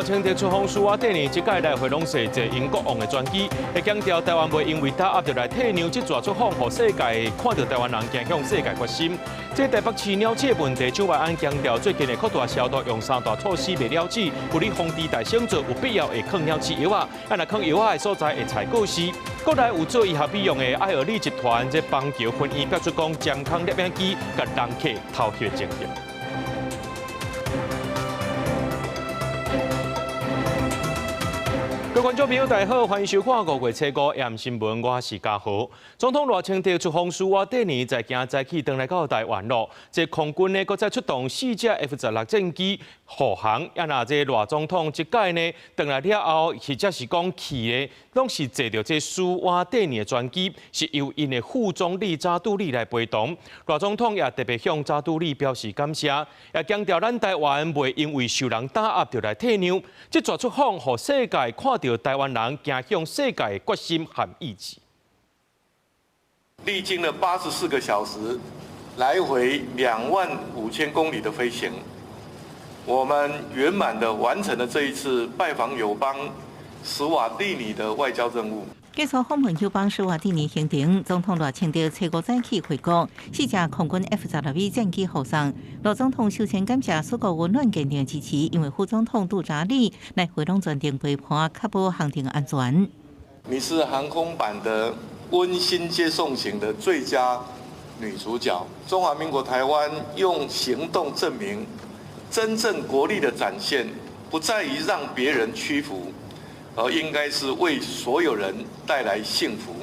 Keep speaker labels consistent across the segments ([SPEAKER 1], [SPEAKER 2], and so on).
[SPEAKER 1] 清德出訪蘇瓦蒂尼，這擺來回攏是坐英國王的專機，會強調台灣袂因為打壓就來退讓，這逝出訪，予世界看著台灣人走向世界決心。這台北市鳥鼠的問題，蔣萬安強調，最近的擴大消毒，用三大措施袂了止，有咧防治大省做有必要會囥鳥鼠藥仔，啊若囥藥仔的所在會採過時。國內有做醫學美容的愛爾利集團，這邦橋分院表出講，監控攝影機共人客偷翕情形。各位觀眾朋友，大家好，歡迎收看五月初五AM 新聞，我是嘉豪。總統賴清德出訪蘇瓦蒂尼，在今早起轉來到台灣咯。這空軍呢，閣再出動四架 F-16戰機護航。啊，若這賴總統這擺呢，轉來了後，或者是講去的，攏是坐著這蘇瓦蒂尼的專機，是由𪜶的副總理扎杜里來陪同。賴總統也特別向扎杜里表示感謝，也強調咱台灣袂因為受人打壓就來退讓。這逝出訪，予世界看著台灣人走向世界的決心和意志。
[SPEAKER 2] 歷經了84個小時，來回25,000公里的飛行，我們圓滿地完成了這一次拜訪友邦史瓦蒂尼的外交任務。
[SPEAKER 3] 結束訪問友邦史瓦蒂尼行程，總統賴清德初五早起回國，四架空軍 F-16V 戰機護送。賴總統首先感謝蘇國溫暖堅定支持，因為副總統杜扎里來回攏全程陪伴，確保行程安全。
[SPEAKER 2] 你是航空版的溫馨接送型的最佳女主角。中華民國台灣用行動證明，真正國力的展現，不在於讓別人屈服，而應該是為所有人帶來幸福。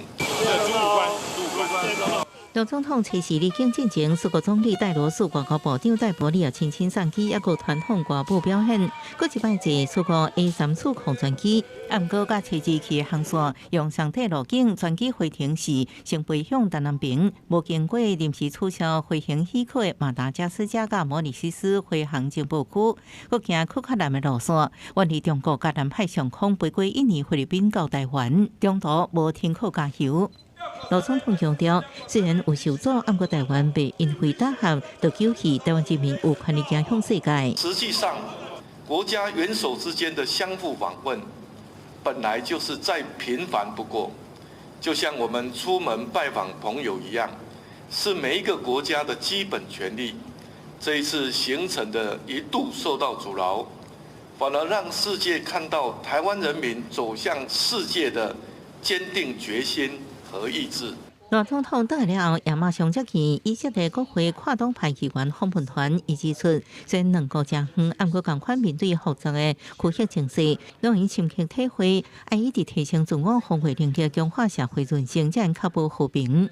[SPEAKER 3] 賴總統初四離境進前，蘇國總理戴羅斯、外交部長戴伯利也親親送機，抑閣傳統歌舞表演。閣一擺坐蘇國 A 340專機，啊，毋過佮初二去的航線用相仝路徑，專機回程時先飛向丹南平，無經過臨時取消飛行許可的馬達加斯加佮摩里西斯飛航情報區，閣行閣較南的路線，遠離中國佮南海上空飛過印尼、菲律賓到台灣，中途無停靠加油。賴總統強調，雖然有受阻，毋過台灣袂因為打壓就丟棄台灣人民有權利走向世界。
[SPEAKER 2] 實際上，國家元首之間的相互訪問，本來就是再平凡不過，就像我們出門拜訪朋友一樣，是每一個國家的基本權利。這一次行程的一度受到阻撓，反而讓世界看到台灣人民走向世界的堅定決心和意志。
[SPEAKER 3] 賴總統轉來了後，也馬上接見以色列國會跨黨派議員訪問團，伊指出，雖然兩國誠遠，毋過仝款面對複雜的區域情勢，讓𪜶深刻體會，愛一直提升自我防衛能力，強化社會韌性，才能確保和平。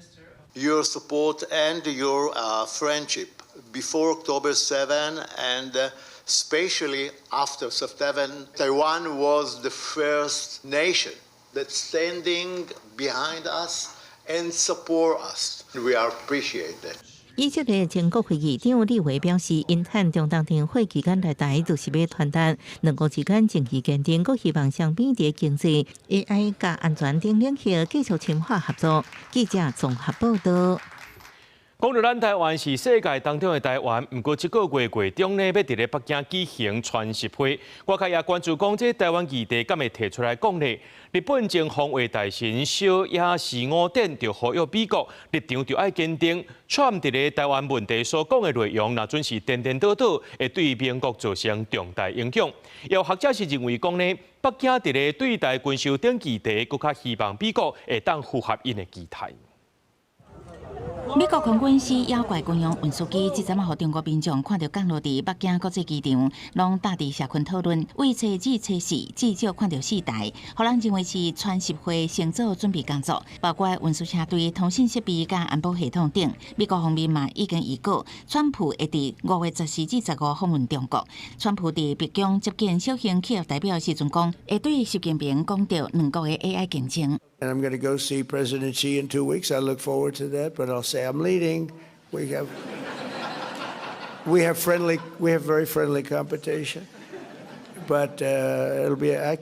[SPEAKER 4] Your support and your friendship before October 7 and especially after September, Taiwan was the first nation that standing behind us and support us. We appreciate that.
[SPEAKER 3] 以色列前國會議長李維表示，𪜶趁中東停火期間來台，就是欲傳達兩國之間情誼堅定，閣希望雙邊佇經濟、AI 佮安全等領域繼續深化合作。記者綜合報道。
[SPEAKER 1] 講著咱台灣是世界當中的台灣，毋過這個月月中呢，欲佇咧北京舉行川習會。外界也關注講，這台灣議題敢會提出來講呢？日本前防衛大臣小野寺五典就呼籲美國立場著愛堅定。川普佇咧台灣問題所講的內容，若準是顛顛倒倒，會對盟國造成重大影響。有學者是認為講呢，北京佇咧對台軍售等議題，閣較希望美國會當符合𪜶的期待。
[SPEAKER 5] 美國空軍 C 妖怪軍用運輸機，這陣仔予中國民眾看著降落佇北京國際機場，攏搭佇社群討論，為初二、初四至少看著四台，予人認為是川習會先做準備工作，包括運輸車隊、通信設備佮安保系統等。美國方面嘛已經預告，川普會佇5月14至15訪問中國。川普佇白宮接見小型企業代表時陣講，會對習近平講著兩國的 AI 競爭。
[SPEAKER 6] And I'm going to go see President Xi in 2 weeks. I look forward to that, but I'll say I'm leading. We have very friendly competition. but it'll be a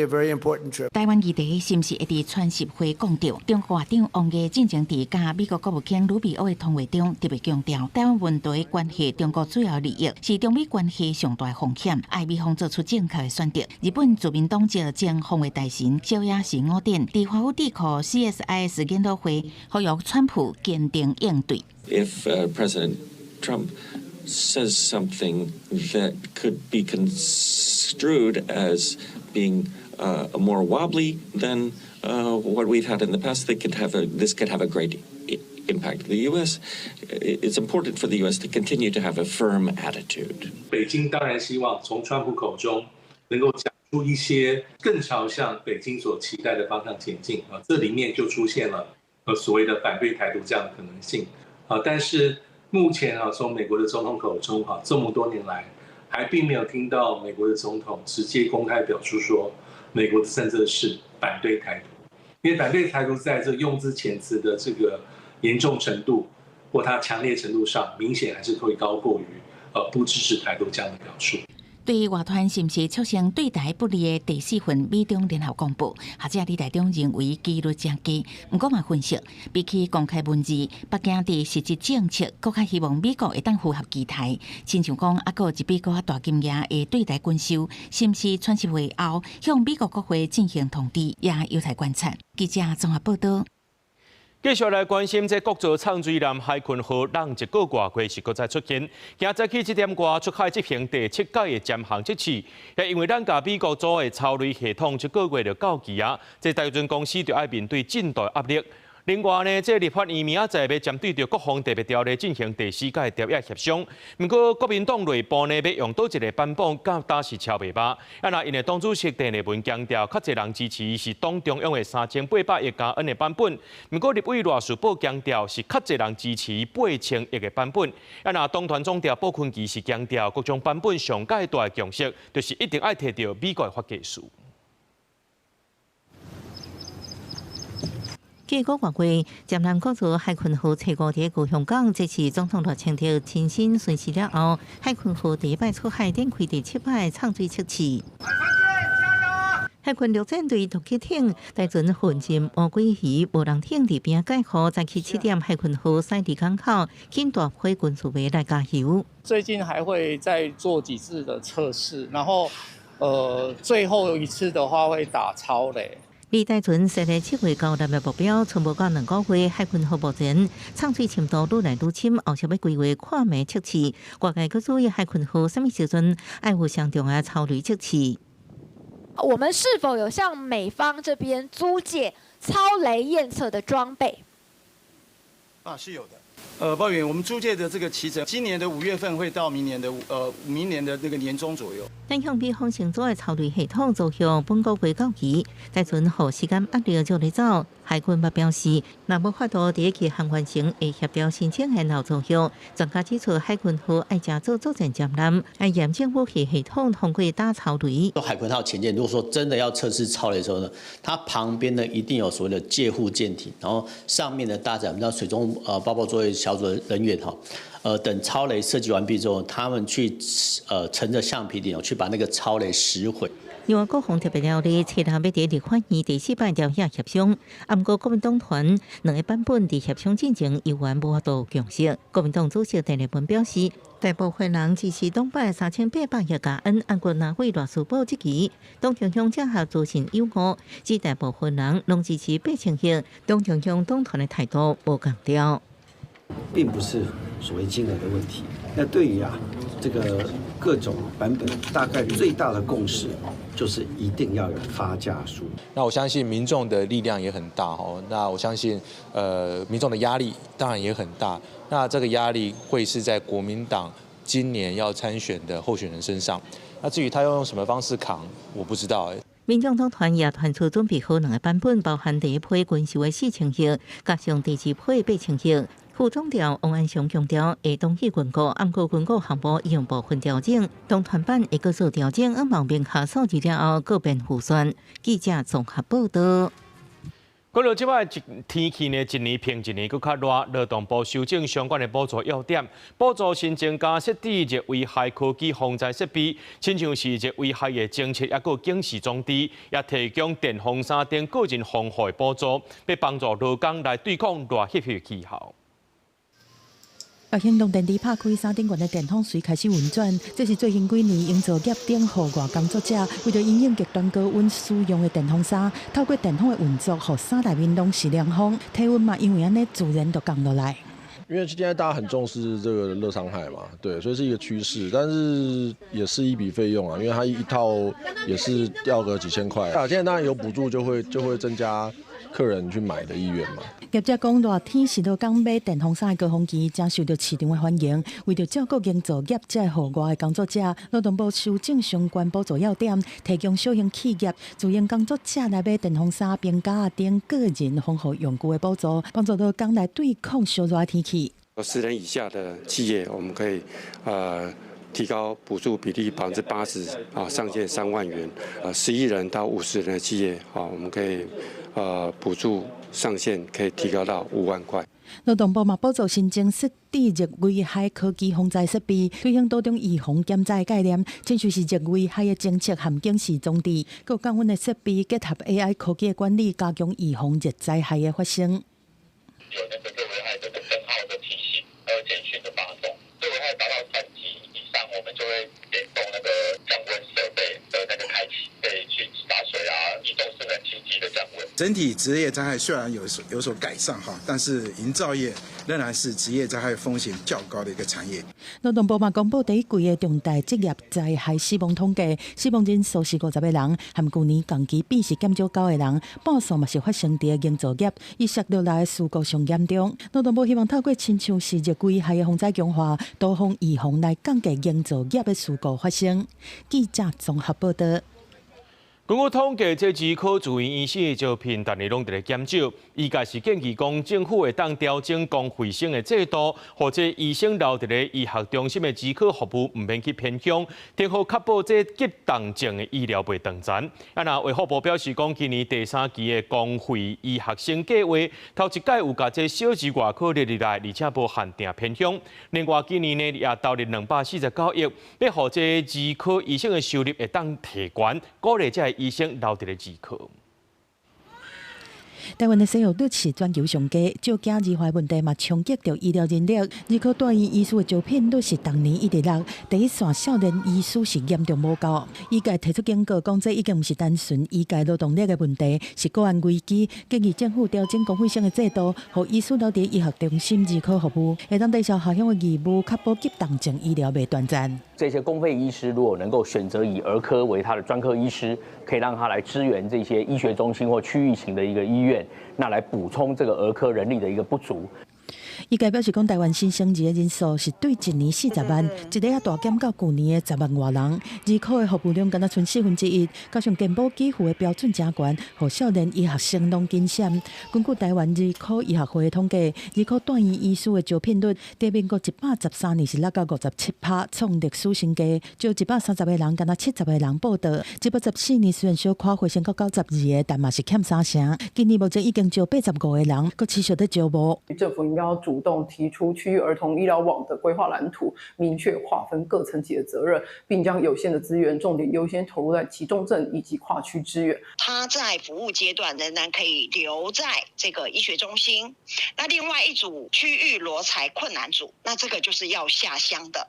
[SPEAKER 6] very important trip.
[SPEAKER 5] 台灣議題是毋是會佇川習會講著？中國外長王毅進前佇佮美國國務卿魯比歐的通話中特別強調，台灣問題關係中國主要利益，是中美關係上大風險，愛美方做出正確的選擇。日本自民黨籍前防衛大臣小野寺五典佇華府智庫 CSIS 研討會，呼籲川普堅定應對。
[SPEAKER 7] If President Trump says something that could be construed as being more wobbly than what we've had in the past, this could have a great impact. The U.S. It's important for the U.S. to continue to have a firm attitude.
[SPEAKER 8] 北京當然希望從川普口中能夠講出一些更朝向北京所期待的方向前進啊，這裡面就出現了所謂的反對台獨這樣的可能性啊，但是目前啊，從美國的總統口中哈，這麼多年來，還並沒有聽到美國的總統直接公開表述說，美國的政策是反對台獨，因為反對台獨在這個用字遣詞的這個嚴重程度或它強烈程度上，明顯還是會高過於不支持台獨這樣的表述。
[SPEAKER 5] 對外傳是毋是促成對台不利的第四份美中聯合公報，學者李大中認為機率誠低。毋過嘛分析，比起公開文字，北京佇實質政策，閣較希望美國會當符合期待。親像講，猶閣有一筆閣較大金額的對台軍售，是毋是川習會後向美國國會進行通知，也有待觀察。記者綜合報道。
[SPEAKER 1] 繼續來關心這國造藏水艦海鯤號，人一個外過是閣再出現。今早起7點外出海執行第七屆的潛航測試，也因為咱佮美國租的超雷系統這個月就到期啊，這台船公司就愛面對真大壓力。另外呢，這立法院明仔載欲針對著國防特別條例進行第四屆朝野協商。毋過國民黨內部呢，欲用佗一个版本，敢焦是超袂罷。啊，若𪜶的黨主席鄭麗文強調，較濟人支持是黨中央的3800億加 N 的版本。毋過立委賴士葆強調，是較濟人支持8000億的版本。啊，若黨團總召傅崐萁是強調，各種版本上蓋大的共識，就是一定愛提著美國的法技術。
[SPEAKER 3] 這個月，潛艦國造海鯤號初五佇高雄港，這是總統賴清德親身巡視了後，海鯤號第一擺出海，展開第七擺藏水測試。海軍陸戰隊突擊艇台船混進烏龜魚無人艇佇邊仔蓋號，早起7點，海鯤號駛離港口，緊大批軍事迷來加油。
[SPEAKER 9] 最近還會再做幾次的測試，然後，最後一次的話會打超雷。
[SPEAKER 3] 離台船設立7月交艦的目標，賰無夠2個月，海鯤號目前藏水深度愈來愈深，後續欲規劃看暝測試。外界閣注意海鯤號啥物時陣愛有相重的超雷測試。
[SPEAKER 10] 我們是否有向美方這邊租借操雷驗測的裝備？
[SPEAKER 11] 啊，是有的。鮑委員，我們租借的這個期程，今年的5月份會到明年的那個年中左右。
[SPEAKER 3] 但向美方承租的超雷系統走向本個月到期，台船予時間壓力就咧走。海軍嘛表示，若無法度佇期限完成，會協調申請延後租約。專家指出，海鯤號愛誠做作戰潛艦，愛驗證武器系統通過打超雷。
[SPEAKER 12] 海鯤號潛艦，如果說真的要測試超雷的時候呢，它旁邊呢一定有所謂的戒護艦艇，然後上面呢搭載我們叫水中爆破作業小組的人員哈，等超雷設計完畢之後，他們去乘着橡皮艇去把那個超雷實毀。
[SPEAKER 3] 另外，國防特別條例，初六欲佇立法院第四擺朝野協商，啊，毋過國民黨團兩个版本佇協商進程猶原無法度共識。國民黨主席鄭麗文表示，大部分人支持黨版3800億加 N，按過拿委賴士葆質疑，黨中央整合資訊有誤，只大部分人攏支持8000億，黨中央黨團的態度無仝調。
[SPEAKER 13] 並不是所謂金額的問題。那對於啊，這個各種版本，大概最大的共識就是一定要有發價書。
[SPEAKER 14] 那我相信民眾的力量也很大哦。那我相信，民眾的壓力當然也很大。那這個壓力會是在國民黨今年要參選的候選人身上。那至於他要用什麼方式扛，我不知道。
[SPEAKER 3] 民眾黨團也傳出準備好兩個版本，包含第一批軍售的4000億，加上第二批8000億。副總調王安祥強調，會同意軍購，毋過軍購項目已經部分調整，黨團版會閣做調整，向望明確數字了後，閣變預算。記者綜合報道。
[SPEAKER 1] 講到這擺天氣呢，一年比一年閣較熱，勞動部修正相關的補助要點，補助新增加設置熱危害科技防災設備，親像是熱危害的偵測，抑閣警示裝置，也提供電風扇等個人防護的補助，欲幫助勞工來對抗熱翕翕氣候。
[SPEAKER 15] 北興農電池拍開，山頂懸的電風隨開始運轉。這是最近幾年營造業等戶外工作者為著因應極端高溫使用的電風扇，透過電風的運作，予衫內面攏是涼風，體溫嘛因為按呢自然就降落來。
[SPEAKER 16] 因為現在大家很重視這個熱傷害嘛，對，所以是一個趨勢，但是也是一筆費用啊，因為它一套也是要個幾千塊。啊，現在當然有補助，就會增加客人去買的意願嘛。
[SPEAKER 15] 業者講，熱天是勞工買電風扇的高峰期，誠受著市場的歡迎。為著照顧營造業這戶外的工作者，勞動部修正相關補助要點，提供小型企業、自營工作者來買電風扇、冰夾等個人防護用具的補助，幫助勞工來對抗燒熱天氣。
[SPEAKER 17] 10人以下的企業，我們可以提高補助比例80%啊，上限3萬元。11人到50人的企業啊，我們可以補助上限可以提高到5萬塊。
[SPEAKER 15] 勞動部嘛補助新增設置熱危害科技防災設備，推行多種預防減災概念，親像是熱危害的偵測和警示裝置，閣有降溫的設備結合 AI 科技的管理，加強預防熱災害的發生。
[SPEAKER 18] 有那個熱危害的燈號的提醒，還有簡訊的發送。熱危害達到3級以上，我們就會聯動那個降溫設備的那個開啟，可以去灑水啊，移動式冷氣機的降溫。
[SPEAKER 19] 整體職業災害雖然有所改善哈，但是營造業仍然是職業災害風險較高的一個產業。
[SPEAKER 15] 勞動部嘛公布第一季的重大職業災害死亡統計，死亡人數是50個人，和舊年同期比是減少9個人，半數嘛是發生佇營造業，以摔落來的事故上嚴重。勞動部希望透過親像是熱危害的防災強化，多方預防來降低營造業的事故發生。記者綜合報道。
[SPEAKER 1] 根據統計，這兒科住院醫師的招聘，逐年攏佇咧減少。醫界是建議講，政府會當調整公費生的制度，予這醫生留佇咧醫學中心的兒科服務，毋免去偏鄉，然後確保這急重症的醫療袂斷層。啊，若衛福部表示講，今年第三期的公費醫學生計劃，頭一屆有共這小兒外科列入來，而且無限定偏鄉。另外，今年呢也投入249億，欲予這兒科醫生的收入會當提懸，鼓勵這醫生留佇咧兒科。
[SPEAKER 15] 台灣的生育率是全球上低，少子化問題嘛衝擊著醫療人力。兒科住院醫師的招聘率是逐年一直落，第一線少年醫師是嚴重無夠。醫界提出警告，講這已經毋是單純醫界勞動力的問題，是國安危機。建議政府調整公費生的制度，予醫師留佇醫學中心兒科服務，會當抵消下鄉的義務，確保急重症醫療袂斷層。
[SPEAKER 20] 這些公費醫師如果能夠選擇以兒科為他的專科醫師，可以讓他來支援這些醫學中心或區域型的一個醫院，那來補充這個兒科人力的一個不足。
[SPEAKER 15] 醫界表示講，台灣新生兒的人數是對一年40萬，一下仔大減到舊年的10萬外人。兒科的服務量敢若賰1/4，加上健保給付的標準誠懸，予少年醫學生攏緊閃。根據台灣兒科醫學會的統計，兒科住院醫師的招聘率，佇民國113年是落到57%，創歷史新低。招130個人，敢若70個人報到。114年雖然小可回升到92個，但嘛是欠三成。今年目前已經招85個人，閣持續咧招募。
[SPEAKER 21] 政府應該要主動提出區域兒童醫療網的規劃藍圖，明確劃分各層級的責任，並將有限的資源重點優先投入在急重症以及跨區支援。
[SPEAKER 22] 他在服務階段仍然可以留在這個醫學中心。那另外一組區域羅才困難組，那這個就是要下鄉的。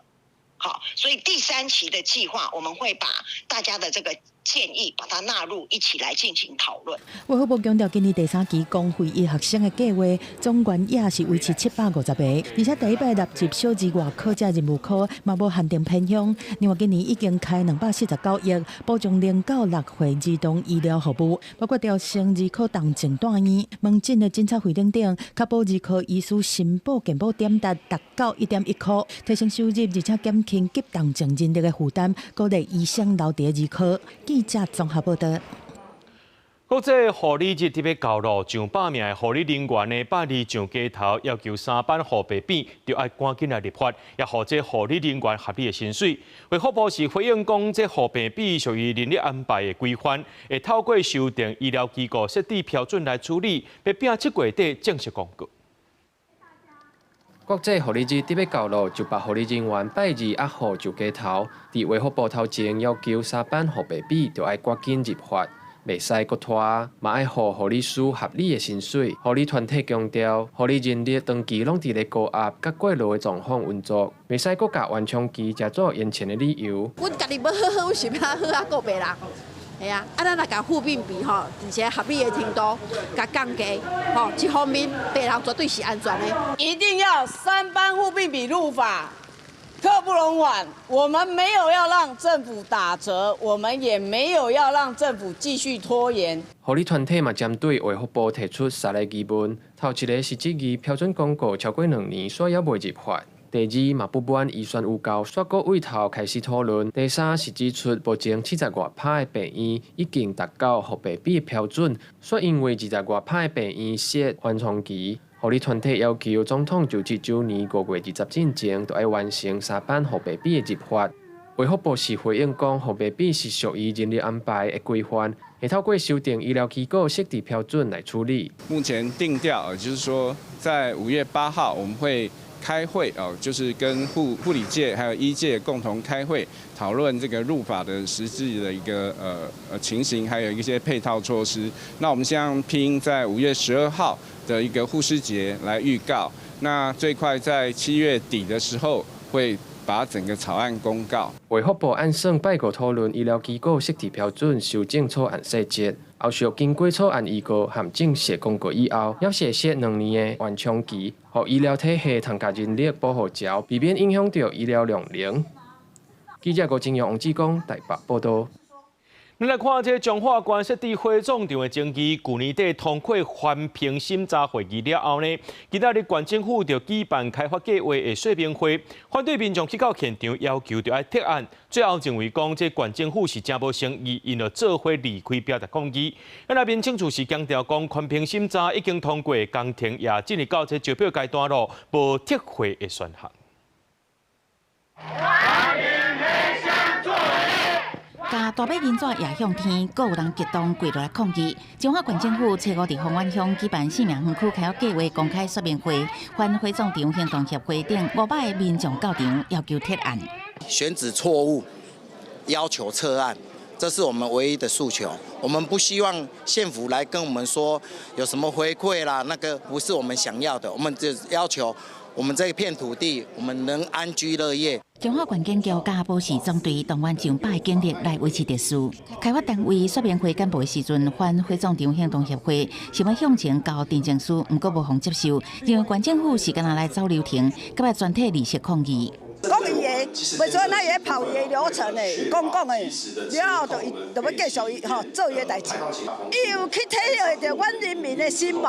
[SPEAKER 22] 好，所以第三期的計劃，我們會把大家的這個建議，把它納入一起來進行討論。
[SPEAKER 15] 衛福部強調，今年第三期公費醫學生的計劃總員額是維持750個，而且第一擺納入小兒外科這任務科，嘛無限定偏鄉。另外，今年已經開249億，補充0到6歲兒童醫療服務，包括調升兒科重症住院、門診的診察費等等，確保兒科醫師申報健保點值達到1.1塊，提升收入，而且減輕急重症人力的負擔，鼓勵醫生留佇兒科。記者綜合報道。
[SPEAKER 1] 國際護理日特別到咯，上百名的護理人員呢，拜二上街頭要求三班護病比，著愛趕緊來立法，也予這護理人員合理的薪水。衛福部是回應講，這護病比屬於人力安排的規範，會透過修訂醫療機構設置標準來處理，欲拼7月底正式公告。
[SPEAKER 2] 國際護理日特別到咯，上百護理人員拜二壓雨上街頭，佇衛福部頭前要求三班護病比，著愛趕緊入法。袂使閣拖，嘛愛予護理師合理的薪水。護理團體強調，護理人力長期攏佇咧高壓佮過勞的狀況運作，袂使閣共緩衝期食做延前的理由。
[SPEAKER 4] 阮家己欲好好，阮是欲好啊顧病人。係啊，啊咱若共護病比吼，而且合理的程度共降低，吼，這方面病人絕對是安全的。
[SPEAKER 23] 一定要三班護病比入法。刻不容緩，我們沒有要讓政府打折，我們也沒有要讓政府繼續拖延。
[SPEAKER 2] 護理團體嘛針對衛福部提出三个疑問，頭一个是質疑標準公告超過2年，煞猶未入法；第二嘛不滿預算有夠，煞閣對頭開始討論；第三是指出目前70外趴的病院已經達到護病比的標準，煞因為20外趴的病院設緩衝期。護理團體要求總統就職週年5月20進前，就愛完成三班護病比的入法。衛福部是回應講，護病比是屬於人力安排的規範，會透過修訂醫療機構設置標準來處理。
[SPEAKER 24] 目前定調，就是說在5月8號我們會開會哦，就是跟護理界還有醫界共同開會討論這個入法的實際的一個情形，還有一些配套措施。那我們希望拼在5月12號的一個護師節來預告，那最快在7月底的時候會把整個草案公告。
[SPEAKER 2] 衛福部按算拜五討論醫療機構設置標準修正草案細節，後續經過草案預告和正式公告以後，猶是會設2年的緩衝期，予醫療體系通共人力補予齊，避免影響著醫療量能。記者郭金陽、王志剛台北報導。
[SPEAKER 1] 咱來看這彰化縣設置火葬場的爭議，舊年底通過環評審查會議了後呢，今仔日縣政府就舉辦開發計畫的說明會，反對民眾去到現場要求著愛撤案，最後認為講這縣政府是誠無誠意，𪜶就做伙離開表達抗議。那民政處是強調講，環評審查已經通過，工程也進入到這招標階段囉，無撤回的選項。
[SPEAKER 5] 共大馬銀紙壓向天，閣有人激動跪落來抗議。彰化縣政府初五佇豐原鄉舉辦生命園區開發計畫公開說明會，反火葬場行動協會等500个民眾到場，要求撤案。
[SPEAKER 25] 選址錯誤，要求撤案，這是我們唯一的訴求。我們不希望縣府來跟我們說有什麼回饋啦，那個不是我們想要的。我們只要求我們這片土地，我們能安居樂業。
[SPEAKER 5] 彰化縣警局佮保時總隊動員上百警力來維持秩序。開發單位說明會簡報的時陣，反火葬場行動協會想欲向前交陳情書，毋過無予接受，認為縣政府是干焦來走流程，佮欲全體離席抗議。
[SPEAKER 26] 講伊的，袂做咱會跑伊的流程的，講講的，了後就伊就欲繼續伊吼做伊的代誌。伊有去體會著阮人民的心無？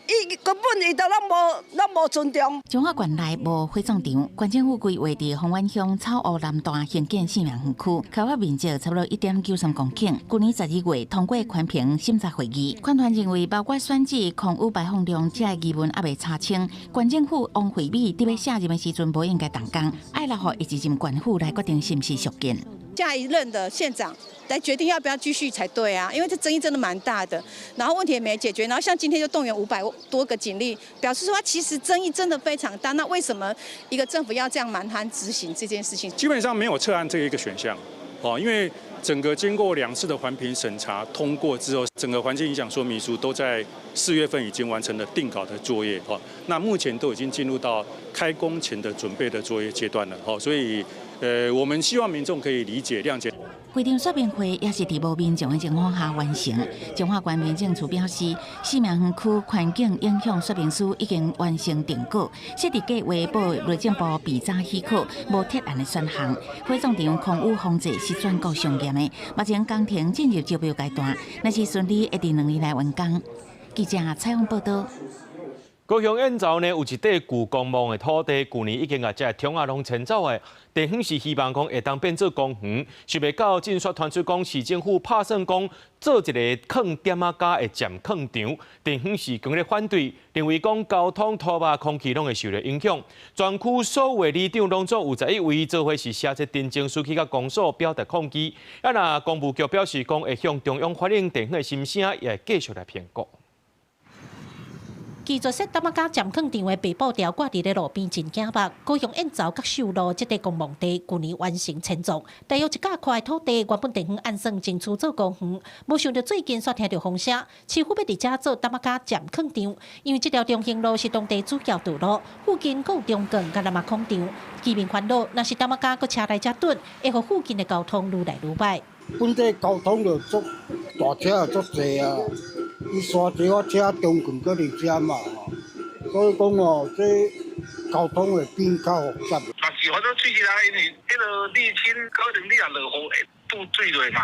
[SPEAKER 26] 伊根本伊都攏無尊重。
[SPEAKER 5] 彰化縣內無火葬場，縣政府規劃佇豐原鄉草湖南段興建生命園區，開發面積差不多1.93公頃。舊年12月通過環評審查會議，團團認為包括選址、空污排放量這个疑問猶未查清，縣政府王惠美佇欲卸任的時陣無應該動工，愛留予下一任縣府來決定是毋是續建。
[SPEAKER 27] 下一任的縣長來決定要不要繼續才對啊，因為這爭議真的蠻大的，然後問題也沒解決，然後像今天就動員500多個警力，表示說其實爭議真的非常大。那為什麼一個政府要這樣蠻橫執行這件事情？
[SPEAKER 28] 基本上沒有撤案這一個選項，哦，因為整個經過2次的環評審查通過之後，整個環境影響說明書都在4月份已經完成了定稿的作業，哦，那目前都已經進入到開工前的準備的作業階段了，哦，所以。我們希望民眾可以理解諒解。
[SPEAKER 5] 規場說明會也是佇無民眾的情況下完成。彰化縣民政處表示，生命園區環境影響說明書已經完成定稿，設置計畫報內政部備查許可，無撤案的選項。火葬場空污防治是全國上嚴的，目前工程進入招標階段，若是順利，會佇2年內完工。記者採訪報導。
[SPEAKER 1] 國高雄燕巢呢有一塊舊公墓的土地，舊年已經共這個桶仔攏遷走的。地方是希望講會當變做公園，想袂到進煞傳出講市政府拍算講做一個囥點仔膠的暫囥場，地方是強烈反對，認為講交通、土壤、空氣攏會受著影響。全區所有的里長攏總有11位做伙是寫這陳情書去共公所表達抗議。啊，若工務局表示講會向中央反映地方的心聲，也會繼續來評估。
[SPEAKER 6] 拒絕設點仔膠暫囥場的白布條掛佇咧路邊真驚目。高雄燕巢甲秀路這塊公墓地，舊年完成遷葬，大約一甲塊土地，原本地方按算爭取做公園，無想著最近煞聽著風聲，市府欲佇遮做點仔膠暫囥場，因為這條中興路是當地主要道路，附近閣有中鋼佮南亞礦場，居民煩惱，若是點仔膠閣車來遮躉，會予附近的交通愈來愈䆀。
[SPEAKER 7] 本地交通就足大車就足濟啊。伊山這我車中鋼閣佇遮嘛，所以講哦，這交通會變較複雜。
[SPEAKER 18] 嘛是反正水質啊，因為彼个瀝青可能你若落雨會堵水落嘛，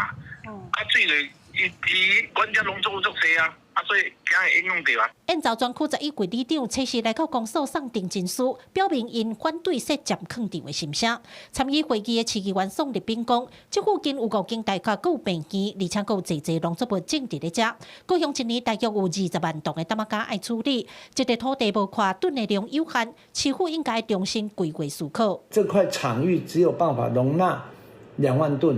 [SPEAKER 18] 啊水落伊伊阮遮農作物足濟啊。所以驚會影響著啊。
[SPEAKER 6] 燕巢全區11位里長，初時來到公所送陳情書，表明𪜶反對設暫囥場的心聲。參與會議的市議員宋立斌講，這附近有5間大學，閣有病院，而且閣有濟濟農作物種佇咧遮。高雄一年大約有20萬噸的點仔膠愛處理，這塊土地無寬，囤的量有限，市府應該重新規劃思考。
[SPEAKER 8] 這塊場域只有辦法容納2萬噸，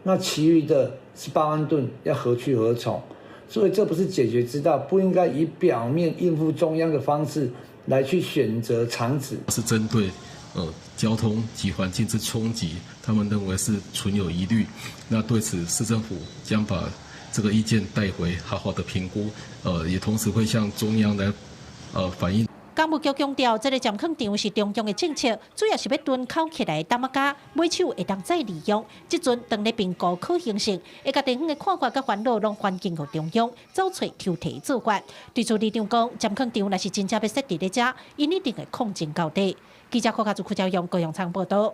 [SPEAKER 8] 那其餘的18萬噸要何去何從？所以這不是解決之道，不應該以表面應付中央的方式來去選擇場址。
[SPEAKER 9] 是針對交通及環境之衝擊，他們認為是存有疑慮。那對此，市政府將把這個意見帶回，好好的評估。也同時會向中央來反映。
[SPEAKER 6] 工務局強調，這个暫囥場是中央的政策，主要是欲囤囥起來點仔膠，尾手會當再利用。這陣當咧評估可行性，會共地方的看法佮煩惱攏反映予中央，走揣抽提做法。對此，里長講，暫囥場若是真正欲設佇咧遮，𪜶一定會抗爭到底。記者柯家祖、柯昭勇、高雄仓報導。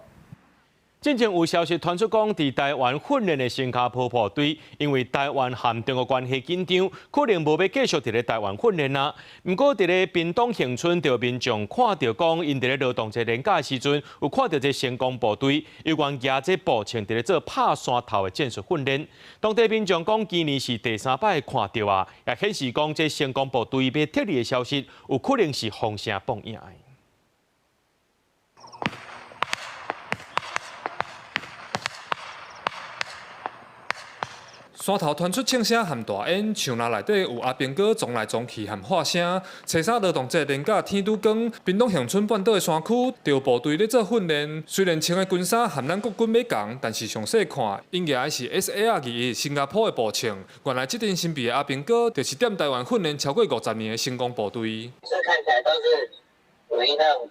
[SPEAKER 1] 進前有消息傳出講，佇台灣訓練的新加坡部隊，因為台灣和中國關係緊張，可能無欲繼續佇咧台灣訓練啊。毋過佇咧屏東恆春，著民眾看著講，𪜶佇咧勞動節連假的時陣，有看著這成功部隊猶原舉這步槍佇咧做拍山頭的戰術訓練。當地民眾講，今年是第3擺看著啊，也顯示講這成功部隊欲撤離的消息，有可能是風聲放影的。
[SPEAKER 10] 山頭傳出槍聲和大煙，樹林內底有阿兵哥撞來撞去和喊聲。初三勞動節連假天拄光，屏東恆春半島的山區，著部隊咧做訓練。雖然穿的軍衫和咱國軍欲仝，但是詳細看，𪜶舉的是 SAR-21新加坡的步槍。原來這陣神秘的阿兵哥，就是踮台灣訓練超過50年的成功部隊。
[SPEAKER 11] 這看起來都是屬於那種，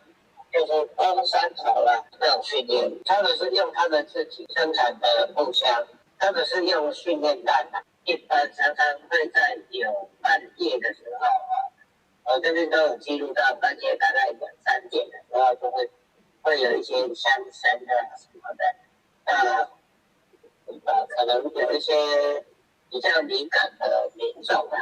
[SPEAKER 11] 就是攻山頭啦那種訓練，他們是用他們自己生產的步槍。他們是用訓練彈，一般常常會在有半夜的時候啊，我這邊都有記錄到半夜大概2、3點的時候，就會有一些槍聲啊什麼的，可能有一些比較敏感的民眾啊，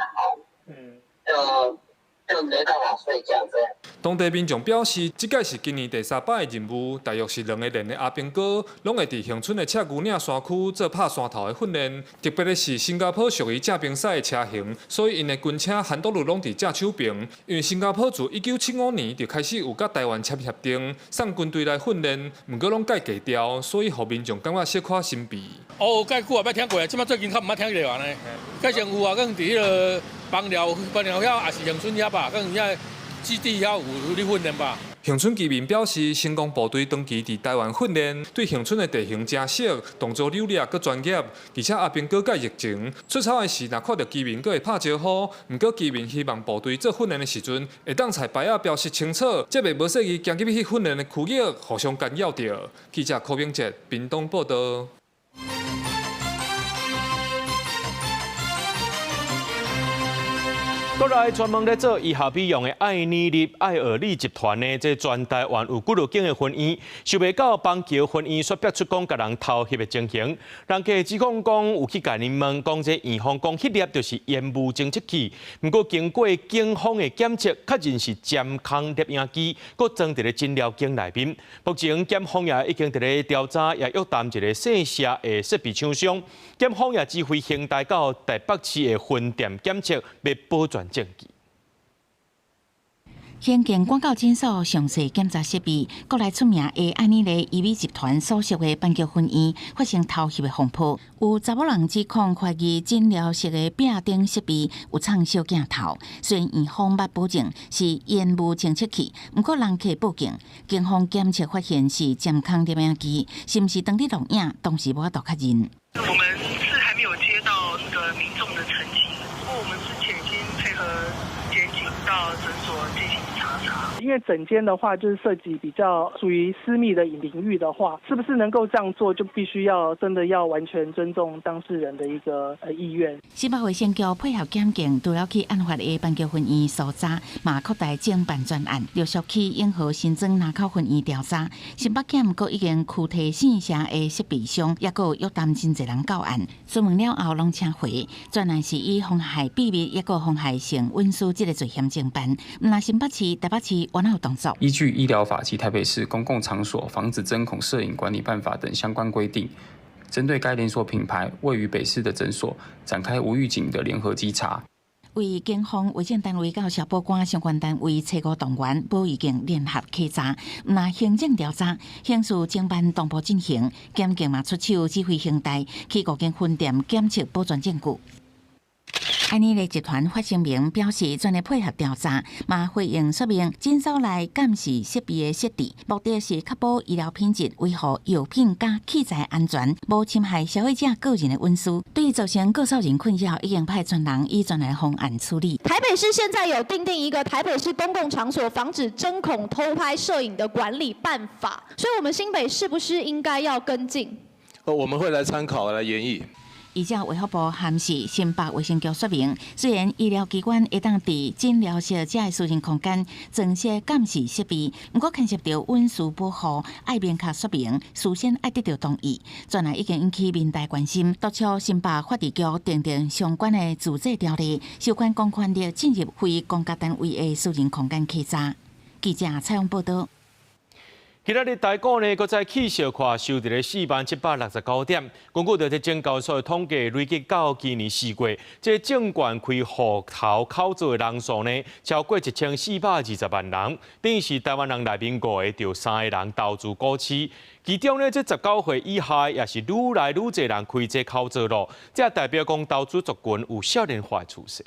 [SPEAKER 11] 就沒辦法睡覺這樣。
[SPEAKER 10] 當地民眾表示，這屆是今年第3擺的任務，大約是2個連的阿兵哥，攏會佇恆春的赤牛嶺山區做拍山頭的訓練。特別的是，新加坡屬於正兵賽的車型，所以𪜶的軍車很多路攏佇正手爿。因為新加坡自1975年就開始有佮台灣簽協定，送軍隊來訓練，毋過攏蓋低調，所以予民眾感覺小可神秘。
[SPEAKER 12] 哦，蓋久也捌聽過啊，這擺最近較毋捌聽著啊呢。蓋前有啊，可能佇彼个枋寮、枋寮遐，也是恆春遐吧，可能遐基地遐有咧訓練吧。
[SPEAKER 10] 恆春居民表示，成功部隊長期佇台灣訓練，對恆春的地形誠熟，動作流利閣專業，而且阿兵哥蓋熱情。出操的時，若看著居民，閣會拍招呼。毋過居民希望部隊做訓練的時陣，會當採牌仔標示清楚，才袂無細意行入去訓練的區域，互相干擾著。記者柯明哲，屏東報導。
[SPEAKER 1] 閣來專門咧做醫學美容的愛妮麗愛爾利集團呢，這全台灣有幾落間的分院，想袂到板橋分院煞爆出講共人偷翕的情形。人客指控講有去共𪜶問，講這院方講彼粒就是煙霧偵測器，毋過經過警方的檢測，確認是針孔攝影機，閣裝佇咧診療間內面。目前檢方也已經佇咧調查，也約談一个姓謝的設備廠商。檢方也指揮刑大到台北市的分店檢測，欲保全證據。
[SPEAKER 5] 刑警趕到診所詳細檢查設備，國內出名的愛妮麗醫美集團所屬的板橋分院發生偷翕的風波，有查某人指控懷疑診療室的壁頂設備有藏小鏡頭，雖然院方捌保證是煙霧偵測器，毋過人客報警，警方檢測發現是針孔攝影機，是毋是當佇錄影，當時無法度確認。
[SPEAKER 3] 我們是還沒有接到那個民眾的澄清，不過我們之前已經配合檢警到診所進行查查。
[SPEAKER 13] 因為診間的話，就是涉及比較屬於私密的領域的話，是不是能夠這樣做，就必須要真的要完全尊重當事人的一個意願。
[SPEAKER 5] 新北衛生局配合檢警，除了去案發的板橋分院搜查，嘛擴大偵辦專案，陸續去永和、新莊、林口分院調查。新北檢閣已經拘提姓謝的設備商，抑閣約談真濟人到案。詢問了後，攏請回。專案是以妨害秘密，抑閣妨害性隱私這个罪嫌偵辦。毋但新北市、台北市有動作。
[SPEAKER 14] 依據醫療法及台北市公共場所防止針孔攝影管理辦法等相關規定，針對該連鎖品牌位於北市的診所展開無預警的聯合稽查。
[SPEAKER 5] 為警方、衛生單位佮消保官相關單位初五動員，無預警聯合稽查，毋但行政調查，刑事偵辦同步進行，檢警嘛出手指揮刑大去五間分店檢測保全證據。愛妮麗集團發聲明表示，全力配合調查，嘛回應說明診所內監視設備的設置，目的是確保醫療品質、維護藥品佮器材安全，無侵害消費者個人的隱私。對造成告訴人困擾，已經派專人以專案方案處理。
[SPEAKER 16] 台北市現在有訂定一個台北市公共場所防止針孔偷拍攝影的管理辦法，所以，我們新北是不是應該要跟進？
[SPEAKER 17] 我們會來參考來研議。
[SPEAKER 5] 依照衛福部函示新北衛生局說明，雖然醫療機關會當佇診療室這个私人空間裝設監視設備，毋過牽涉著隱私保護，愛明確說明，事先愛得著同意。專案已經引起民代關心，督促新北法制局訂定相關的自治條例，授權公權力進入非公家單位的私人空間稽查。記者採訪報導。
[SPEAKER 1] 今仔日台股呢，閣再起小可收佇咧40,769點。根據著這證交所的統計，累計到今年4月，這證券開戶頭口座的人數呢，超過1420萬人，等於是台灣人內面五个就有三个人投資股市。其中呢，這19歲以下也是愈來愈濟人開這口座囉，這代表講投資族群有少年化的趨勢。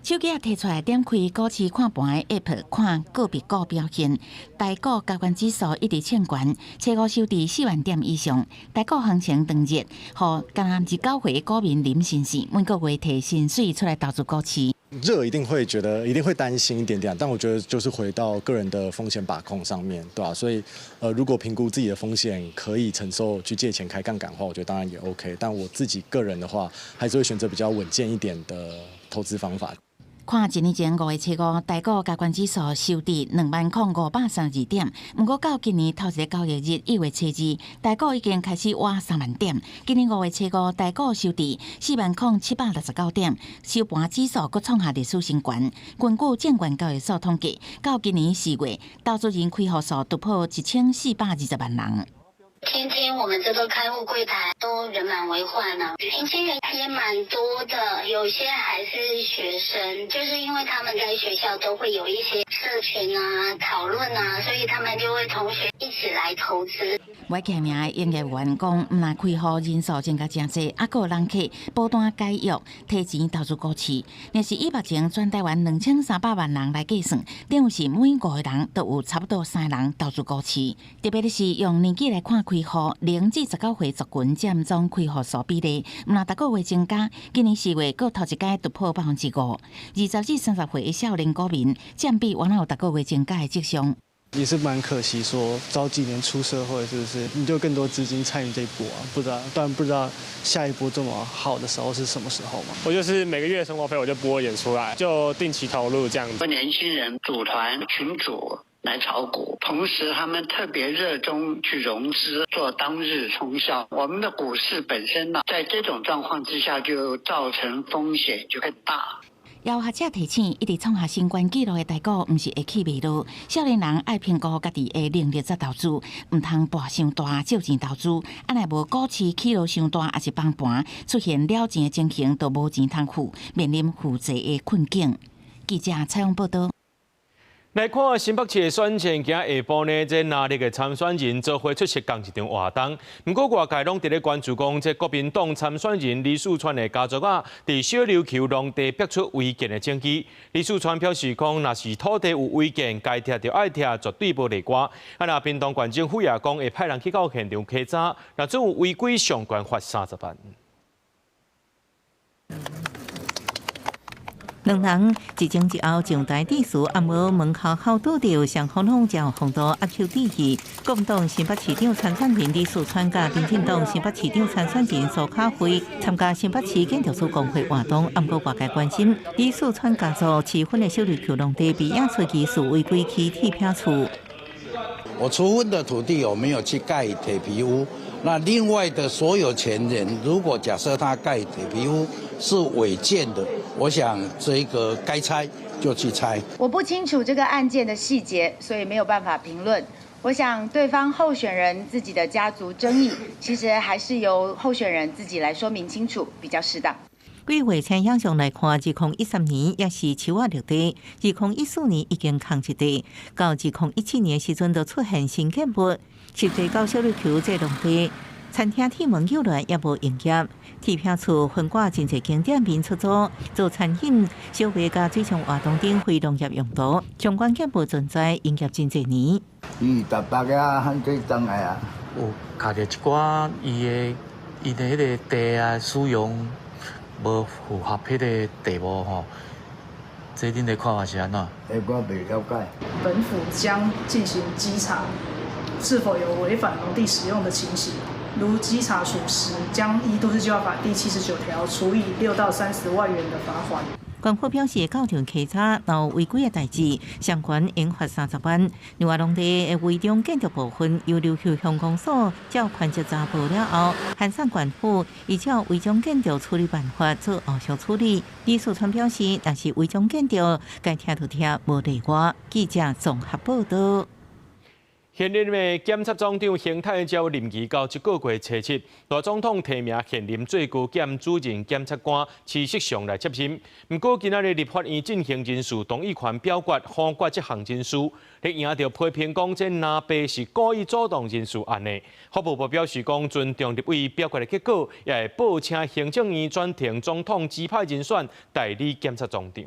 [SPEAKER 5] 手機仔提出來，點開股市看盤的 App，看個別股表現。台股加權指數一直衝懸，初五收佇4萬點以上。台股行情當熱，予敢若29歲的股民林先生每個月提薪水出來投資股市。
[SPEAKER 19] 熱一定會覺得，一定會擔心一點點，但我覺得就是回到個人的風險把控上面，對吧？所以，如果評估自己的風險可以承受去借錢開槓桿的話，我覺得當然也 OK。但我自己個人的話，還是會選擇比較穩健一點的投資方法。
[SPEAKER 5] 看一年前5月初五，台股加權指數收佇20,532點，毋過到今年頭一个交易日1月初2，台股已經開始倚3萬點。今年5月初五，台股收佇40,769點，收盤指數閣創下歷史新高。根據證券交易所統計，到今年4月，投資人開戶數突破1420萬人。
[SPEAKER 20] 天天我們這個開戶櫃檯都人滿為患啊，年輕人也蠻多的，有些還是學生，就是因為他們在學校都會有一些社群啊、討論啊，所以他們就會同學一起來投資。
[SPEAKER 5] 未記名的營業員講，毋但開戶人數增加誠濟，猶閣有人客不斷解約，提錢投資股市。若是以目前全台灣2300萬人來計算，等於是每五個人都有差不多三個人投資股市。特別的是用年紀來看開戶，0至19歲族群佔總開戶數比例，毋但逐個月增加，今年4月閣頭一擺突破5%。20至30歲的少年股民佔比，原來有逐個月增加的跡象。
[SPEAKER 2] 也是蠻可惜，說早幾年出社會，是不是你就更多資金參與這一波啊？不知道，當然不知道下一波這麼好的時候是什麼時候嘛。
[SPEAKER 4] 我就是每個月生活費我就撥一點出來，就定期投入這樣子。
[SPEAKER 11] 年輕人組團群組來炒股，同時他們特別熱衷去融資做當日沖銷。我們的股市本身呢，在這種狀況之下就造成風險就更大。
[SPEAKER 5] 有學者提醒，一直創下新懸紀錄的台股，毋是會起袂落。少年人愛評估家己的能力再投資，毋通博傷大，借錢投資。啊，若無股市起落傷大，抑是崩盤，出現了錢的情形，就無錢通付，面臨負債的困境。記者採訪報道。
[SPEAKER 1] 來看新北市的選戰，今下晡呢，這藍綠的參選人做伙出席仝一場活動。毋過外界攏佇咧關注講，這國民黨參選人李四川的家族啊，佇小琉球農地逼出違建的證據。李四川表示講，若是土地有違建，該拆就愛拆，絕對無例外。啊，若屏東縣政府也講會派人去到現場稽查，若真有違規，上懸罰30萬。
[SPEAKER 15] 兩人一前一後上台致辭，啊無門口口拄著雙方攏誠有風度，握手致意。國民黨新北市長參選人李四川佮民進黨新北市長參選人蘇卡慧參加新北市建築師公會活動，啊，毋過外界關心李四川家族持份的小琉球農地被驗出疑似違規起鐵皮厝。
[SPEAKER 21] 我處分的土地有沒有去蓋鐵皮屋？那另外的所有權人，如果假設他蓋鐵皮屋是違建的，我想這個該拆就去拆。
[SPEAKER 22] 我不清楚這個案件的細節，所以沒有辦法評論。我想對方候選人自己的家族爭議，其實還是由候選人自己來說明清楚比較適當。
[SPEAKER 15] 規劃影響上來看，2013年也是樹仔綠地，2014年已經空一地，到2017年時陣就出現新建物，實際到小琉球這農地，餐廳鐵門幼來也無營業，鐵皮厝分掛真濟景點面出租，做餐飲、小賣佮水上活動等非農業用途，相關建物存在營業真濟年。
[SPEAKER 23] 伊台北啊，漢這轉來啊，
[SPEAKER 24] 有卡著一寡伊的伊的彼个地啊使用。無符合彼个地目吼，這恁的看法是按怎？
[SPEAKER 23] 我袂了解。
[SPEAKER 25] 本府將進行稽查，是否有違反農地使用的情形？如稽查屬實，將依都市計劃法第79條處以6到30萬元的罰款。
[SPEAKER 15] 官府表示，到場稽查若有違規的代誌，相關應罰30萬。另外，農地的違章建築部分，由琉球鄉公所照權責查報了後，函送縣府依照違章建築處理辦法做後續處理。李四川表示，若是違章建築，該拆就拆，無例外。記者綜合報道。
[SPEAKER 1] 現任的檢察總長邢泰昭任期到這個月初七，賴總統提名現任最高檢主任檢察官徐世祥來接任。毋過今仔日立法院進行人事動議權表決，否決這項人事，咧贏著批評講這藍白是故意阻擋人事案的。法務部表示講尊重立委表決的結果，也會報請行政院轉呈總統指派人選代理檢察總長。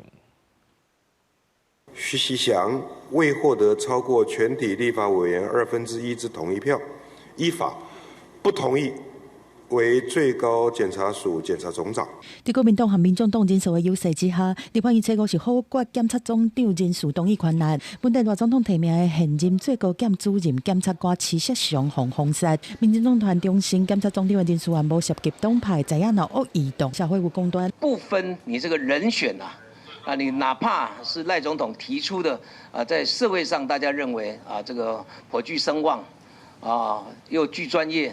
[SPEAKER 29] 徐錫祥未獲得超過全體立法委員1/2之同意票，依法不同意為最高檢察署檢察總長。
[SPEAKER 30] 佇國民黨和民眾黨人數的優勢之下，立法院初五是否決檢察總長人事動議權案。本地賴總統提名的現任最高檢主任檢察官徐錫祥予封殺。民進黨團重申檢察總長的人事案無涉及黨派，知影若惡意動，社會有講斷。
[SPEAKER 31] 不分你這個人選啊。啊，你哪怕是賴總統提出的啊，在社會上大家認為啊，這個頗具聲望，啊，又具專業，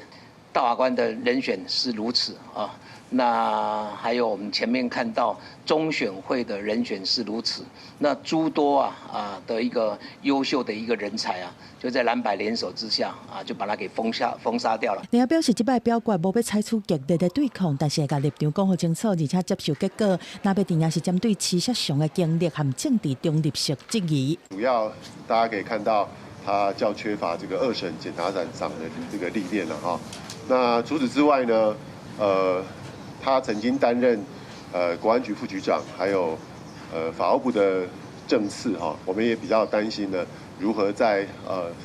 [SPEAKER 31] 大法官的人選是如此啊。那還有我們前面看到中選會的人選是如此，那諸多啊的一個優秀的一個人才啊，就在藍白聯手之下啊，就把他給封殺掉了。
[SPEAKER 30] 另外表示，這擺表決無欲採取激烈的對抗，但是會共立場講予清楚，而且接受結果。藍白陣營是針對徐錫祥的經歷和政治中立性質疑。
[SPEAKER 32] 主要大家可以看到，他較缺乏這個二審檢察長的這個歷練了哈。那除此之外呢，他曾經擔任國安局副局長，還有法務部的政次哈，我們也比較擔心呢，如何在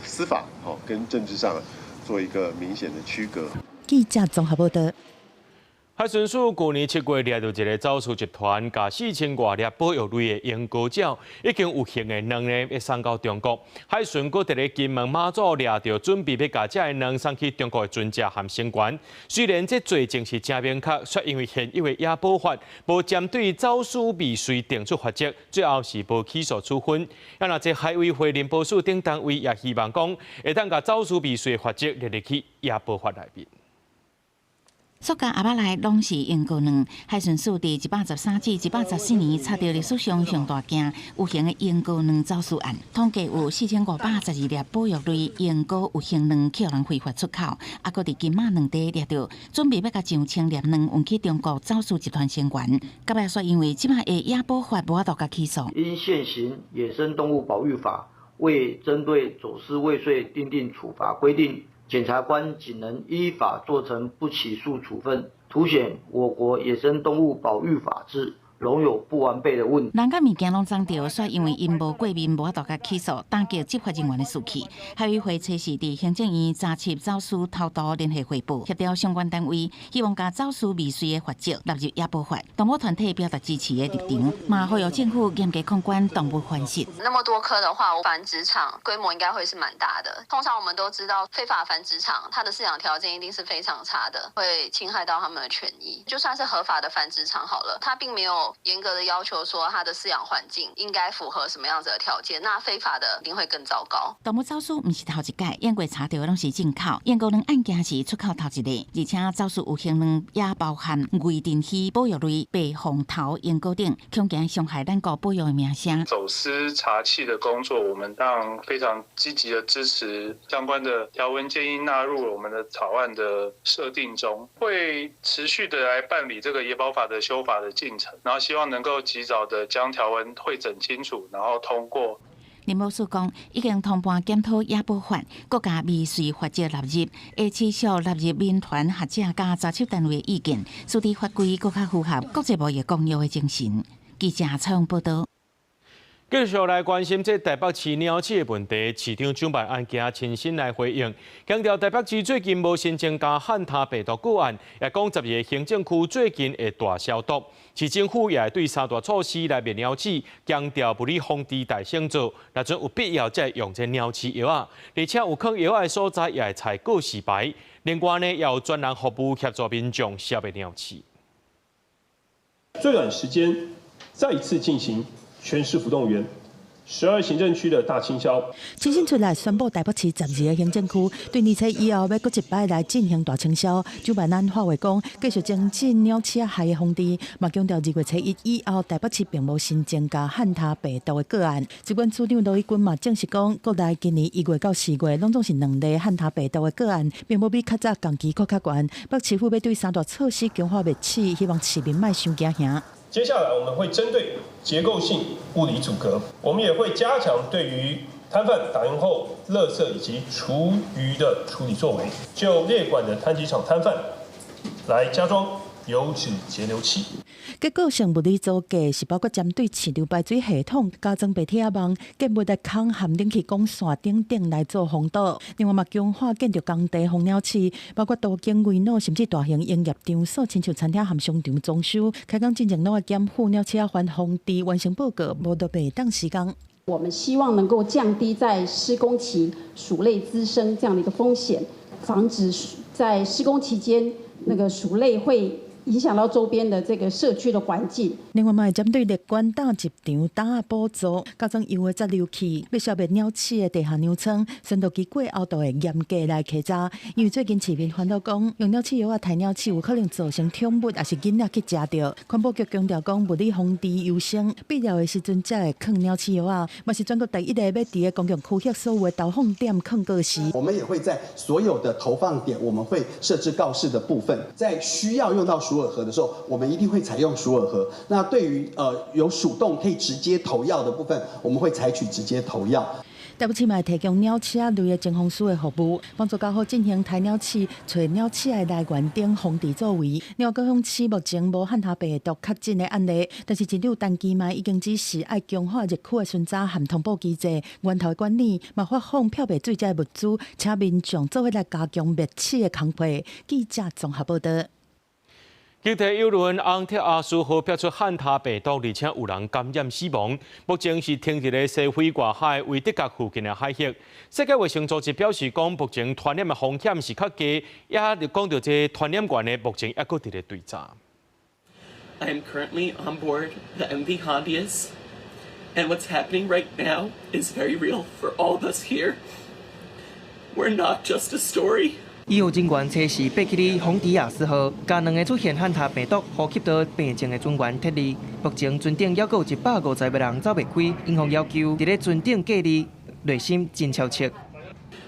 [SPEAKER 32] 司法跟政治上做一個明顯的區隔。
[SPEAKER 30] 記者綜合報道。
[SPEAKER 1] 海巡署舊年7月掠著一个走私集團，共4000外粒保育類的鸚哥鳥，已經有形的卵呢，欲送到中國。海巡閣佇咧金門馬祖掠著，準備欲共這个卵送去中國的船隻和成員。雖然這罪證是誠明確，卻因為現有的野保法無針對走私未遂定出罰則，最後是無起訴處分。啊，若這海委會林保署等單位也希望講，會當共走私未遂的罰則列入去野保法內面。
[SPEAKER 5] 塑膠盒仔內攏是鸚哥卵，海巡署佇113至114年查著歷史上上大件有形的鸚哥卵走私案，統計有4512粒保育類鸚哥有形卵予人非法出口，啊，閣佇金馬兩地掠著，準備欲共上千粒卵運去中國走私集團成員。到尾煞因為這擺的野保法無法度共起訴。
[SPEAKER 3] 因現行野生動物保育法未針對走私未遂訂定處罰規定。檢察官僅能依法做成不起訴處分，凸顯我國野生動物保育法制仍有不完備的問題。
[SPEAKER 5] 人佮物件攏摠著，煞因為𪜶無過問，無法度共起訴，打擊執法人員的士氣。海委會初四佇行政院查緝走私偷渡聯合匯報，協調相關單位，希望共走私未遂的罰則納入野保法。動物團體表達支持的立場，嘛呼籲政府嚴格控管動物繁殖。
[SPEAKER 6] 那麼多顆的話，繁殖場規模應該會是蠻大的。通常我們都知道，非法繁殖場它的飼養條件一定是非常差的，會侵害到他們的權益。就算是合法的繁殖場好了，它並沒有嚴格的要求說它的飼養環境應該符合什麼樣子的條件，那非法的一定會更糟糕。
[SPEAKER 5] 動物走私毋是頭一擺，驗過查著的攏是進口，鸚哥卵案件是出口頭一例，而且走私有形卵也包含味鱒魚、保育類白鳳頭鸚哥等，恐驚傷害咱國保育的名聲。
[SPEAKER 7] 走私查緝的工作，我們當然非常積極的支持相關的條文建議納入我們的草案的設定中，會持續的來辦理這個野保法的修法的進程，然後希望能夠及早的將條文彙整清楚，然後通過。
[SPEAKER 5] 林保署講，已經通盤檢討野保法，閣共未遂罰則納入，會持續納入民團學者佮查緝單位的意見，使得法規閣較符合國際貿易公約的精神。記者採訪報導。
[SPEAKER 1] 繼續來關心這台北市鳥鼠的問題，市長蔣萬安今親身來回應，強調台北市最近無新增加漢他病毒個案，也講12個行政區最近會大消毒，市政府也會對三大措施來滅鳥鼠，強調物理防治代先做，若陣有必要才會用這鳥鼠藥仔，而且有囥藥仔的所在也會採告示牌，另外呢，也有專人服務協助民眾消滅鳥鼠。
[SPEAKER 8] 最短時間再一次進行全市府動員，12行政區的大清消。
[SPEAKER 30] 親身出來宣布台北市12個行政區對年初以後欲閣一擺來進行大清消。蔣萬安發話講，繼續精進鳥鼠害的防治，嘛強調2月初1以後台北市並無新增加漢他病毒的個案。疾管署長盧以軍嘛證實講，國內今年1月到4月攏總是2例漢他病毒的個案，並無比較早同期閣較懸。北市府欲對三大措施強化滅鼠，希望市民莫傷驚嚇。
[SPEAKER 8] 接下來我們會針對結構性物理阻隔，我們也會加強對於攤販打烊後垃圾以及廚餘的處理作為，就列管的攤集場攤販來加裝油脂節流器。
[SPEAKER 30] 結構性物理阻隔是包括針對市場排水系統加裝白鐵網、建物的孔和冷氣管線等等來做防堵。另外嘛，強化建築工地防鳥鼠，包括都更危老甚至大型營業場所，親像餐廳和商場裝修，開工進前攏愛檢附鳥鼠仔防治完成報告，無就袂當施工。
[SPEAKER 9] 我們希望能夠降低在施工期鼠類滋生這樣的一個風險，防止在施工期間那個鼠類會影響到周邊的這個社區的環境。
[SPEAKER 30] 另外，嘛會針對列管搭入場搭補助，加裝油的節流器，欲消滅鳥鼠的地下糧倉，巡邏機過後都會嚴格來稽查。因為最近市民煩惱講，用鳥鼠藥仔刣鳥鼠有可能造成寵物抑是囡仔去食著。環保局強調講，物理防治優先，必要的時陣才會囥鳥鼠藥仔。嘛是全國第一個欲佇个公共區域所有的投放點囥告示。
[SPEAKER 10] 我們也會在所有的投放點，我們會設置告示的部分，在需要用到鼠饵盒的時候，我們一定會採用鼠饵盒。那對於有鼠洞可以直接投藥的部分，我們會採取直接投藥。
[SPEAKER 30] 台北市嘛會提供鳥鼠仔類的偵風師的服務，幫助較好進行刣鳥鼠、揣鳥鼠的來源等防治作為。另外，高雄市目前無漢他病毒確診的案例，但是市長陳其邁已經指示愛強化熱區的巡查和通報機制，源頭的管理，嘛發放漂白水這个物資，請民眾做伙來加強滅鼠的工作。記者綜合報導。
[SPEAKER 1] 经濟郵輪昂特阿斯號爆出漢他病毒，而且有人感染死亡。目前是停佇咧西非外海維德角附近的海域。世界衛生組織表示講，目前傳染的風險是較低，也就講著這傳染源的目前猶閣佇咧追查。
[SPEAKER 2] I am currently on board the MV Hondius, and what's happening right now is very real for all of us here. We're not just a story.
[SPEAKER 12] 醫護人員測試爬起哩洪迪亞斯號，共兩个出現漢他病毒呼吸道病症的船員撤離。目前船頂猶閣有150個人走袂開，院方要求佇咧船頂隔離，內心真焦灼。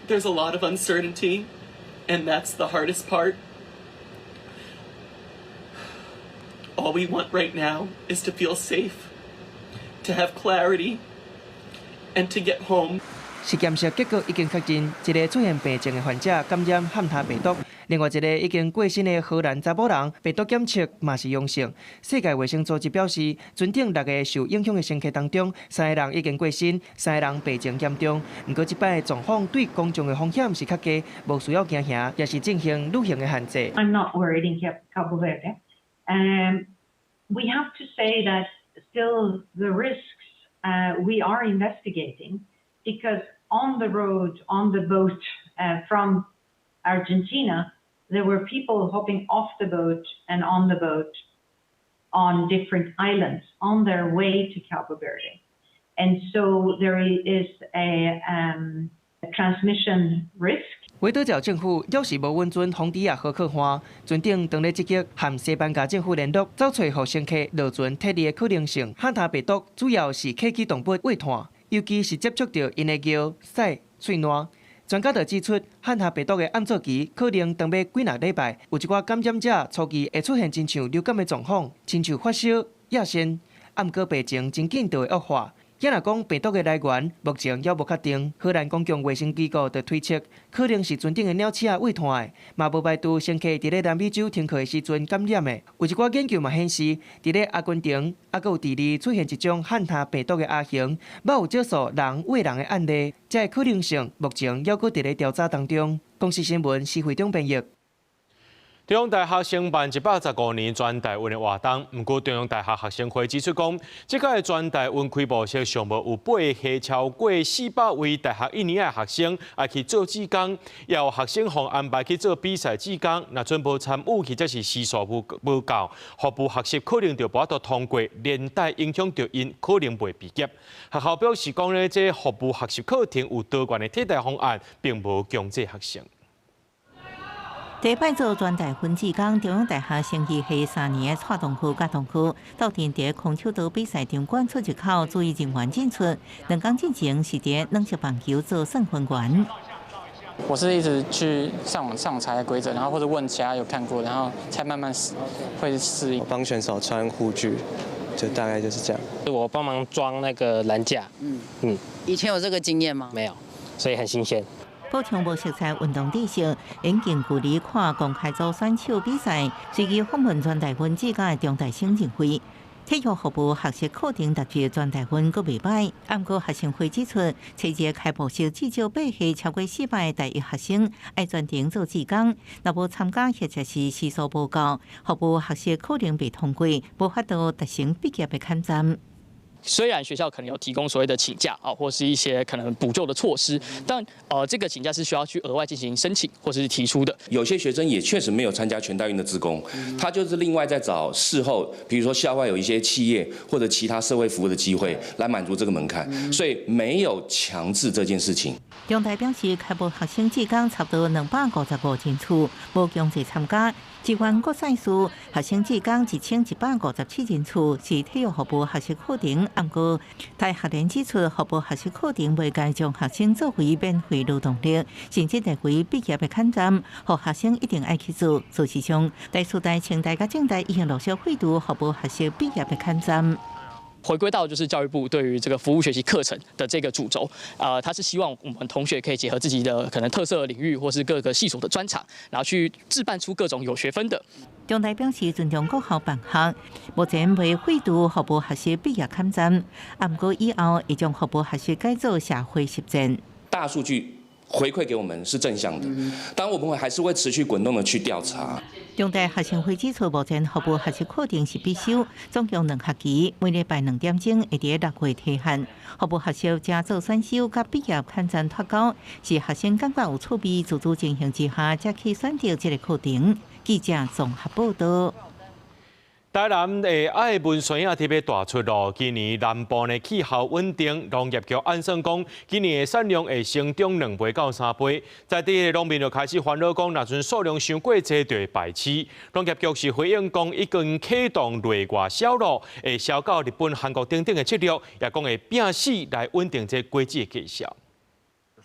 [SPEAKER 2] There's a lot of uncertainty, and that's the hardest part. All we want right now is to feel safe, to have clarity, and to get home.
[SPEAKER 12] 實驗室結果已經確認，一个出現病症的患者感染漢他病毒，另外一个已經過身的荷蘭查某人病毒檢測嘛是陽性。世界衛生組織表示，船頂六个受影響的乘客當中，三个人已經過身，三个人病情嚴重。毋過這擺的狀況對公眾的風險是較低，無需要驚嚇，也是進行旅行的限制。
[SPEAKER 13] I'm not worried in Cabo Verde. We have to say that still the risks we are investigating because on the road, on the boat from Argentina, there were people hopping off the boat and on the boat on different islands on their way to Cabo Verde. And so there is a transmission risk.
[SPEAKER 12] 維多角政府表示無允准洪迪亞號靠岸，船頂當咧積極和西班牙政府聯絡，走揣予乘客落船撤離的可能性。漢他病毒主要是客居動物餵糞，尤其是接觸著𪜶的尿、屎、喙瀾。專家就指出，漢他病毒的暗做期可能長欲幾若禮拜，有一寡感染者初期會出現親像流感的狀況，親像發燒、吔瀉，毋過病情真緊就會惡化。也若講病毒的來源，目前猶無確定。荷蘭公共衛生機構就推測，可能是船頂的鳥鼠餵糞的，嘛無排除乘客佇咧南美洲停靠的時陣感染的。有一寡研究嘛顯示，佇咧阿根廷，猶閣有智利出現一種漢他病毒的亞型，捌有少數人餵人的案例，這个可能性目前猶閣佇咧調查當中。公視新聞施惠中編譯。
[SPEAKER 1] 中央大學承辦115年全大運的活動，毋過中央大學學生會指出講，這屆全大運開幕式上無有8歲超過400位大學一年的學生愛去做志工，也有學生予安排去做比賽志工，若陣無參與或者是時數無夠，服務學習可能就無法度通過，連帶影響著𪜶可能袂畢業。學校表示講咧，這服務學習課程有多元的替代方案，並無強制學生。
[SPEAKER 15] 第一擺做全大運志工，中央大學生醫系3年的蔡同學佮同學，鬥陣佇空手道比賽場館出入口注意人員進出。2工進前是佇軟式棒球做算分員。
[SPEAKER 14] 我是一直去上網上查規則，然後或者問其他有看過，然後才慢慢會適應。
[SPEAKER 16] 我幫選手穿護具，就大概就是這樣。
[SPEAKER 17] 我幫忙裝那個欄架。
[SPEAKER 18] 以前有這個經驗嗎？
[SPEAKER 17] 沒有，所以很新鮮。
[SPEAKER 15] 補充無色彩運動知識，引近距離看公開組選手比賽。隨機訪問全大運志工的中大生認為，體育服務學習課程達至全大運閣袂䆀。毋過學生會指出，初日開幕式至少8歲超過400個大一學生愛全程做志工，若無參加或者是時數無夠，服務學習可能袂通過，無法度達成畢業的坎站。
[SPEAKER 19] 雖然學校可能有提供所謂的請假啊，或是一些可能補救的措施，但這個請假是需要去額外進行申請或是提出的。
[SPEAKER 20] 有些學生也確實沒有參加全大運的志工，他就是另外在找事後，比如說校外有一些企業或者其他社會服務的機會來滿足這個門檻，所以沒有強制這件事情。
[SPEAKER 15] 中大表示，開幕學生志工差不多255人次，無強制參加。支援國賽事，學生志工1157人次，是體育服務學習課程。毋過，大學聯指出，服務學習課程袂該將學生作為免費勞動力，甚至列為畢業的坎站，予學生一定愛去做。事實上，台師大、清大佮政大已經陸續廢除服務學習畢業的坎站。
[SPEAKER 19] 回歸到就是教育部對於這個服務學習課程的這個主軸，他是希望我們同學可以結合自己的可能特色領域或是各個系所的專長，然後去置辦出各種有學分的。
[SPEAKER 15] 中大表示尊重各校辦學，目前未廢除服務學習畢業坎站，毋過以後會將服務學習改做社會實踐。
[SPEAKER 20] 大數據回饋給我們是正向的，當然我們會還是會持續滾動的去調查。
[SPEAKER 15] 中大學生會指出，目前服務學習課程是必修，總共兩學期，每禮拜2點鐘會佇6月提案。服務學習加做選修，佮畢業勘站脫鈎，是學生感覺有趣味、自主進行之下，才去選擇這個課程。記者綜合報道。
[SPEAKER 1] 台南的愛文山仔特別大出咯，今年南部的氣候穩定，農業局按算講，今年的產量會成長2倍到3倍。在地的農民就開始煩惱講，若陣數量傷過濟，就會敗市。農業局是回應講，已經啟動內外銷路，會銷到日本、韓國等等的策略，也講會拼死來穩定這果子的價數。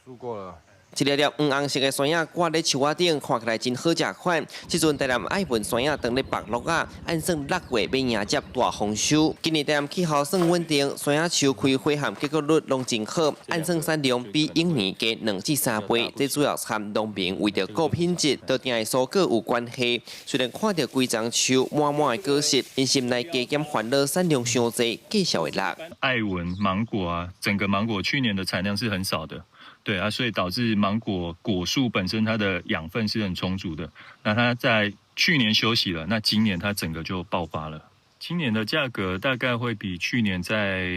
[SPEAKER 4] 輸過了。
[SPEAKER 11] 一粒粒黃紅色的山仔掛佇樹仔頂，看起來真好食款。這陣台南愛文山仔當咧縛落仔，按算6月欲迎接大豐收。今年台南氣候算穩定，山仔樹開花和結果率攏真好，按算產量比往年加2至3倍。這主要和農民為著顧品質，都定的蔬果有關係。雖然看著規叢樹滿滿的果實，𪜶心內加減煩惱產量傷濟，價數會落。
[SPEAKER 7] 愛文芒果啊，整個芒果去年的產量是很少的。對啊，所以導致芒果果樹本身它的養分是很充足的。那它在去年休息了，那今年它整個就爆發了。今年的價格大概會比去年再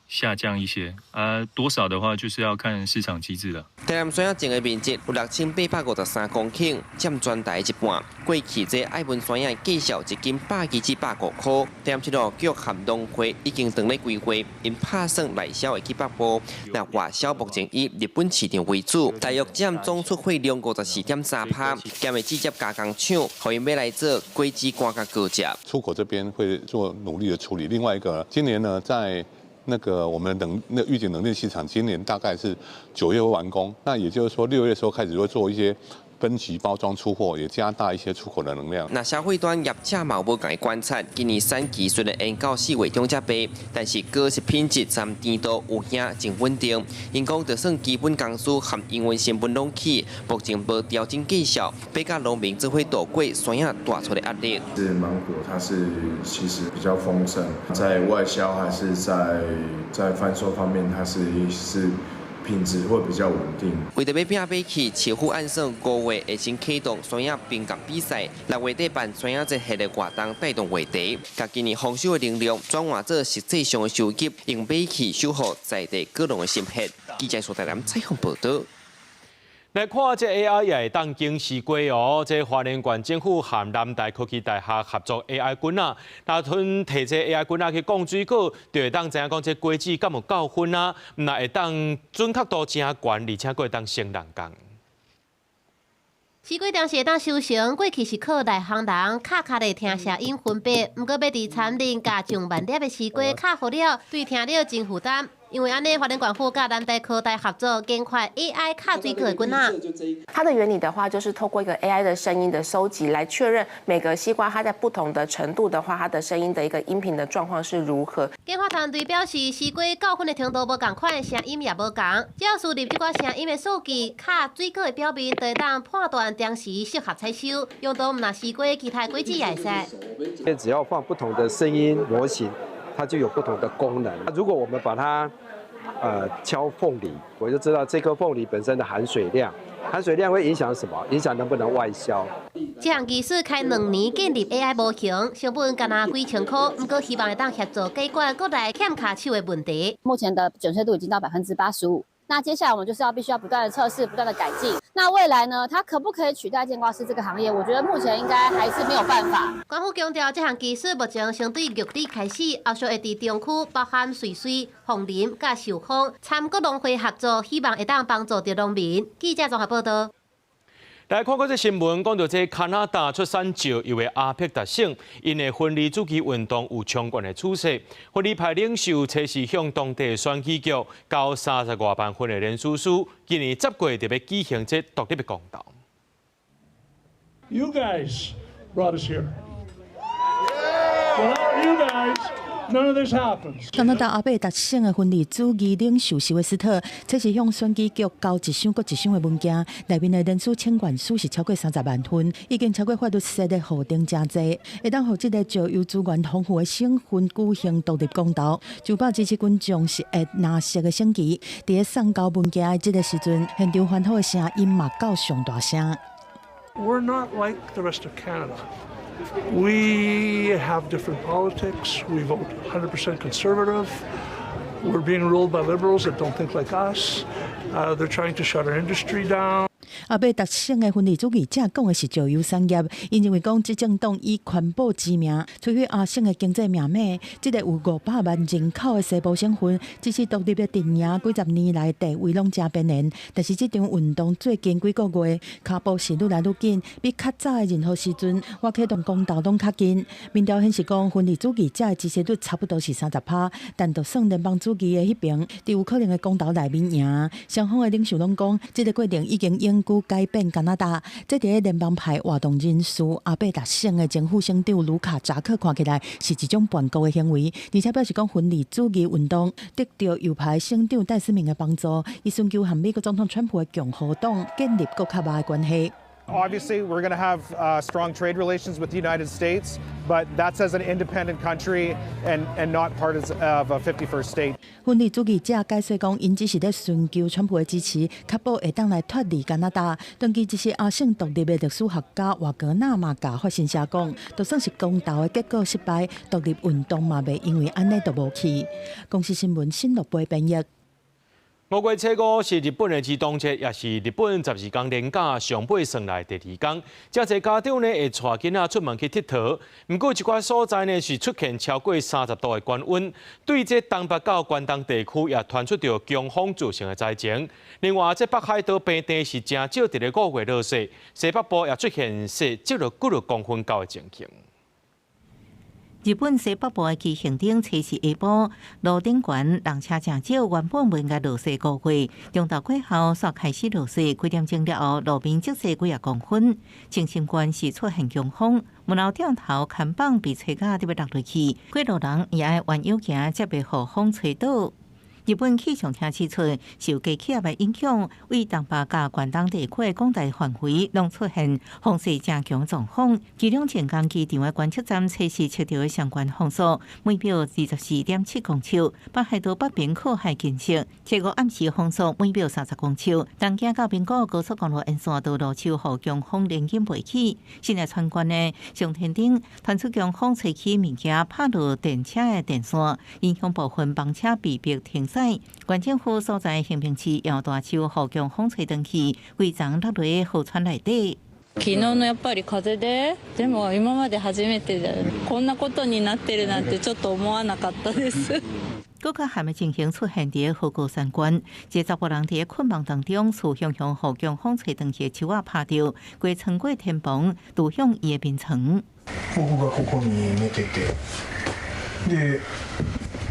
[SPEAKER 7] 下降一些啊，多少的話就是要看市場機制了。
[SPEAKER 11] 台南山仔種的面積有6853公頃，佔全台一半。過去這愛文山仔價數一斤100支至150塊。台南市農局和農會已經當咧規劃，𪜶拍算內銷會去北部，那外銷目前以日本市場為主，大約佔總出貨量54.3%。兼會直接加工廠，予𪜶欲來做果子乾佮果汁。
[SPEAKER 21] 出口這邊會做努力的處理。另外一個，今年呢，在那個我們冷那預警冷鏈市場，今年大概是9月會完工，那也就是說6月的時候開始會做一些分級包裝出貨，也加大一些出口的能量。
[SPEAKER 11] 那消費端業者嘛無仝觀察，今年產期雖然延到4月中才賣，但是果實品質和甜度有影真穩定。𪜶講就算基本工資和營運成本攏起，目前無調整價數，欲佮農民做伙度過山仔大出的壓力。
[SPEAKER 22] 是芒果，它是其實比較豐盛，在外銷還是在販售方面，它是品質會比較穩定。
[SPEAKER 11] 為著欲拼買氣，市府按算5月會先啟動山仔評鑑比賽，6月底辦山仔節系列活動帶動話題，共今年豐收的能量轉換做實際上的收入，用買氣守護在地果農的心血。記者蘇台南採訪報導。
[SPEAKER 1] 來看這 AI 也會當揀西瓜哦，這花蓮縣政府和南台科技大學合作 AI 棍仔，若𪜶提這 AI 棍仔去磅水果，就會當知影講這果子敢有夠分啊，毋但會當準確度誠懸，而且閣會當省人工。
[SPEAKER 23] 西瓜當時會當收成，過去是靠內行人敲敲咧聽聲音分別，毋過欲佇田裡共上萬粒的西瓜敲好了，對聽力真負擔。因為按呢，花蓮縣府佮南台科大合作研發 AI 敲水果的棍仔。
[SPEAKER 24] 它的原理的話，就是透過一個 AI 的聲音的收集，來確認每個西瓜它在不同的程度的話，它的聲音的一個音頻的狀況是如何。
[SPEAKER 23] 研發團隊表示，西瓜校分的程度無仝款，聲音也無仝，只要輸入這寡聲音的數據，敲水果的表面，就會當判斷當時適合採收。用途毋但西瓜，其他果子也會使。
[SPEAKER 25] 只要放不同的聲音模型，它就有不同的功能。如果我們把它敲鳳梨，我就知道這顆鳳梨本身的含水量，含水量會影響什麼？影響能不能外銷。
[SPEAKER 23] 這項技術開2年建立 AI 模型，成本干焦幾千塊，毋過希望會當協助解決國內欠跤手的問題。
[SPEAKER 26] 目前的準確度已經到85%。那接下來我們就是要必須要不斷的測試，不斷的改進。那未來呢？它可不可以取代鑑瓜師這個行業？我覺得目前應該還是沒有辦法。
[SPEAKER 23] 官府強調，這項技術目前先對玉里開始，後續會佇中區包含瑞穗、鳳林佮壽豐參各農會合作，希望會當幫助著農民。記者綜合報道。
[SPEAKER 1] 來看過這新聞，講到這加拿大出產石油的阿伯達省，𪜶的分離主義運動有衝懸的趨勢。分離派領袖測試向當地選舉局交30外萬份的聯署書，今年10月就欲舉行這獨立的公投。
[SPEAKER 27] You guys brought us here. Without you guys,
[SPEAKER 3] None of this happens.
[SPEAKER 5] 加拿大阿伯達省的分離主義領袖史維斯特，這是向選舉局交一箱閣一箱的文件，內面的連署請願書是超過30萬份，已經超過法律設的法定誠濟，會當予這个石油資源豐富的省份舉行獨立公投。九百支持群眾是會藍色的升旗，佇咧送交文件的這个時陣，現場歡呼的聲音嘛到上大聲。
[SPEAKER 3] We're not like the rest of Canada. We have different politics. We vote 100% conservative. We're being ruled by liberals that don't think like us. They're trying to shut our industry down.
[SPEAKER 5] 阿伯達省的分離主義者講的是石油產業，𪜶認為講執政黨以環保之名摧毀阿省的經濟命脈。這个有500萬人口的西部省份，支持獨立的陣營幾十年來地位攏誠邊緣。但是這場運動最近幾個月，跤步是愈來愈緊，比較早的任何時陣，我啟動公投攏較緊。民調顯示講，分離主義者的支持率差不多是30趴，但就算聯邦主義的彼爿，佇有可能的公投內面贏。雙方的領袖攏講，這个過程已經永久改變加拿大。這佇聯邦派活動人士阿伯達省的前副省長盧卡扎克看起來是一種叛國的行為，而且表示講分離主義運動得著右派省長戴斯明的幫助，伊尋求和美國總統川普的共和黨建立閣較密的關係。
[SPEAKER 6] Obviously, we're going to have strong trade relations with the United States, but that's as an independent country and not part of a 51st state.
[SPEAKER 5] 分離主義者解釋講，𪜶只是咧尋求川普的支持，確保會當來脫離加拿大。長期支持阿省獨立的歷史學家瓦格納嘛共法新社講，就算是公投的結果失敗，獨立運動嘛袂因為按呢就無去。公視新聞新樂貝編譯。
[SPEAKER 1] 五月初五是日本的兒童節，也是日本12天連假上尾算來第二天。誠濟家長呢會帶囡仔出門去𨑨迌，毋過一寡所在呢是出現超過30度的高溫，對這東北到關東地區也傳出著強風造成的災情。另外，這北海道平地是誠少佇咧五月落雪，西北部也出現雪積落幾落公分厚的情形。
[SPEAKER 15] 日本西北部的崎行町，初四下晡，路頂懸人車誠少，原本袂應該落雪五月，中晝過後煞開始落雪，幾點鐘了後，路面積雪幾仔公分。青森縣是出現強風，門樓頂頭看板被吹甲欲落落去，過路人也愛彎腰行，才袂予風吹倒。日本氣象廳指出，受低氣壓的影響，位東北佮關東地區的廣大範圍攏出現風勢誠強狀況。其中，靜岡機場的觀測站測試測著的相關風速每秒24.7公尺，北海道北邊靠海監測，初五暗時風速每秒30公尺。東京到名古屋高速公路沿線道路受予強風連緊袂起，神奈川縣的上天町傳出強風吹起物件拍落電車的電線，影響部分班車被迫停駛。縣政府所在橫濱市也大樹予強風吹斷去，規叢落佇河川內底。
[SPEAKER 8] 昨日のやっぱり風で、でも今まで初めてでこんなことになってるなんてちょっと思わなかったです。
[SPEAKER 15] 閣較慘的情形出現佇福岡山縣，一个查埔人佇困夢當中，厝雄雄予強風吹斷去的樹仔拍著，規穿過天棚，墜向伊的眠床。
[SPEAKER 9] 僕がここに寝てて、で、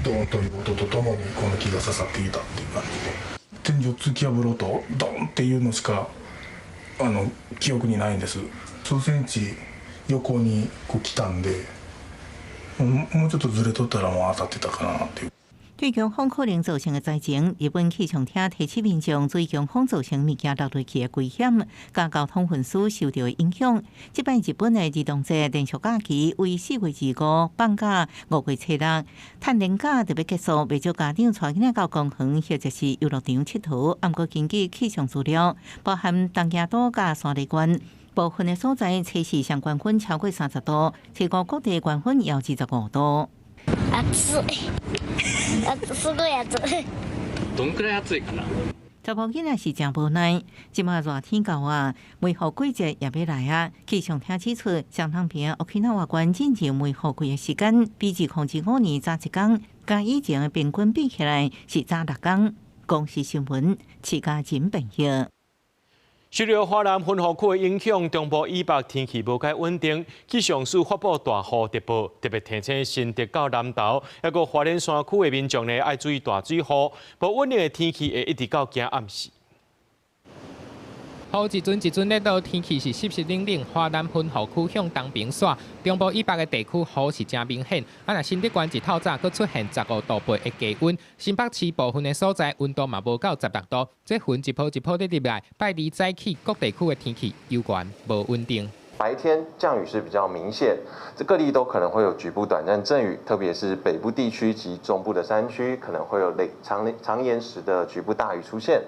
[SPEAKER 9] ドンという音とともにこの木が刺さっていたっていう感じで、天井突き破る音、ドンっていうのしか記憶にないんです。数センチ横にこう来たんで、もうちょっとずれとったらもう当たってたかなっていう。
[SPEAKER 15] 對強風可能造成的災情，日本氣象廳提醒民眾注意強風造成物件落落去的危險，佮交通運輸受著的影響。這擺日本的兒童節連續假期為4月25放假，5月初六，嘆連假就欲結束，袂少家長帶囡仔到公園或者是遊樂場𨑨迌。毋過根據氣象資料，包含東京都佮山梨縣部分的所在，測試上懸溫超過30度，初五各地懸溫有25度。
[SPEAKER 10] 暑い。すごい暑い。
[SPEAKER 27] どんくらい暑いかな。
[SPEAKER 15] 查某囡仔是誠無奈，這馬熱天到啊，梅雨季節也欲來啊。氣象廳指出，相當邊沖繩縣進入梅雨季的時間，比2025年早一工，佮以前的平均比起來是早6工。公視新聞，徐家仁編譯。
[SPEAKER 1] 受著華南雲雨區的影響，中部以北天氣無介穩定，氣象署發布大雨特報，特別提醒新竹到南投，抑閣花蓮山區的民眾呢，愛注意大水雨，無穩定的天氣會一直到今暗時。
[SPEAKER 2] 雨一陣一陣咧落，天氣是濕濕冷冷。華南雲雨區向東邊徙，中部以北的地區雨是誠明顯。啊，若新竹縣一透早閣出現15.8度的低溫，新北市部分的所在溫度嘛無到16度。這雲一波一波咧入來，拜二早起各地區的天氣猶原無穩定。
[SPEAKER 12] 白天降雨是比較明顯，這各地都可能會有局部短暫陣雨，特別是北部地區及中部的山區可能會有雷長長延時的局部大雨出現。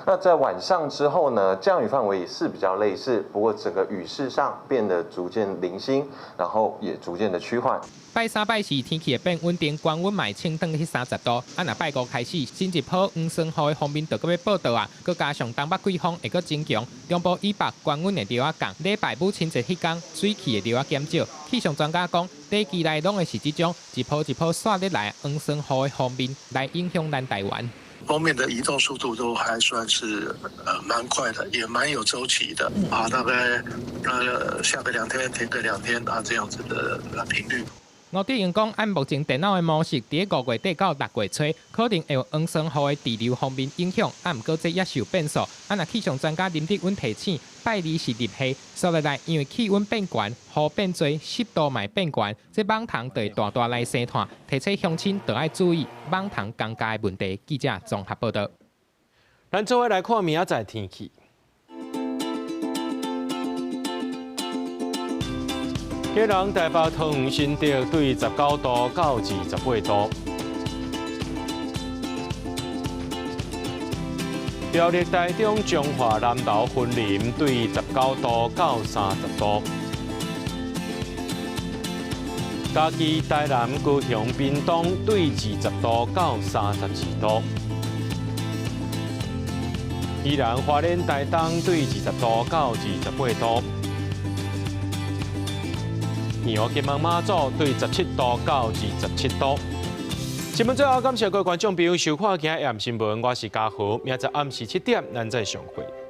[SPEAKER 12] 那在晚上之後呢，降雨範圍也是比較類似，不過整個雨勢上變得逐漸零星，然後也逐漸的趨緩。
[SPEAKER 2] 拜三、拜四天氣會變穩定，高溫嘛會升轉去30度。啊，若拜五開始，新一波黃酸雨的鋒面就閣欲報到啊，閣加上東北季風會閣增強，中部以北高溫會略仔降。禮拜母親節彼工，水汽會略仔減少。氣象專家講，短期內攏會是這種一波一波紲咧來黃酸雨的鋒面來影響咱台灣。
[SPEAKER 13] 鋒面的移動速度都還算是蠻快的，也蠻有週期的啊，大概下個兩天停個2天啊，這樣子的頻率。
[SPEAKER 2] 吳德榮講，按目前電腦的模式，佇5月底到6月初，可能會有黃酸雨的滯留鋒面影響，啊，毋過這猶是有變數。啊，若氣象專家林德穩提醒，拜二是入夏，所以來因為氣溫變懸，雨變濟，濕度嘛變懸，這蠓蟲就會大大來生湠，提醒鄉親著愛注意蠓蟲增加的問題。記者綜合報導。
[SPEAKER 1] 咱做伙來看明仔載天氣。基隆、台北、桃園、新竹對19度到28度。苗栗、台中、彰化、南投、雲林對19度到30度。嘉義、台南、高雄、屏東對20度到32度。宜蘭、花蓮、台東對20度到28度。宜蘭金門馬祖對17度到27度。新聞最後感謝各位觀眾朋友收看今日 AM 新聞，我是嘉豪，明仔暗時7點，咱再相會。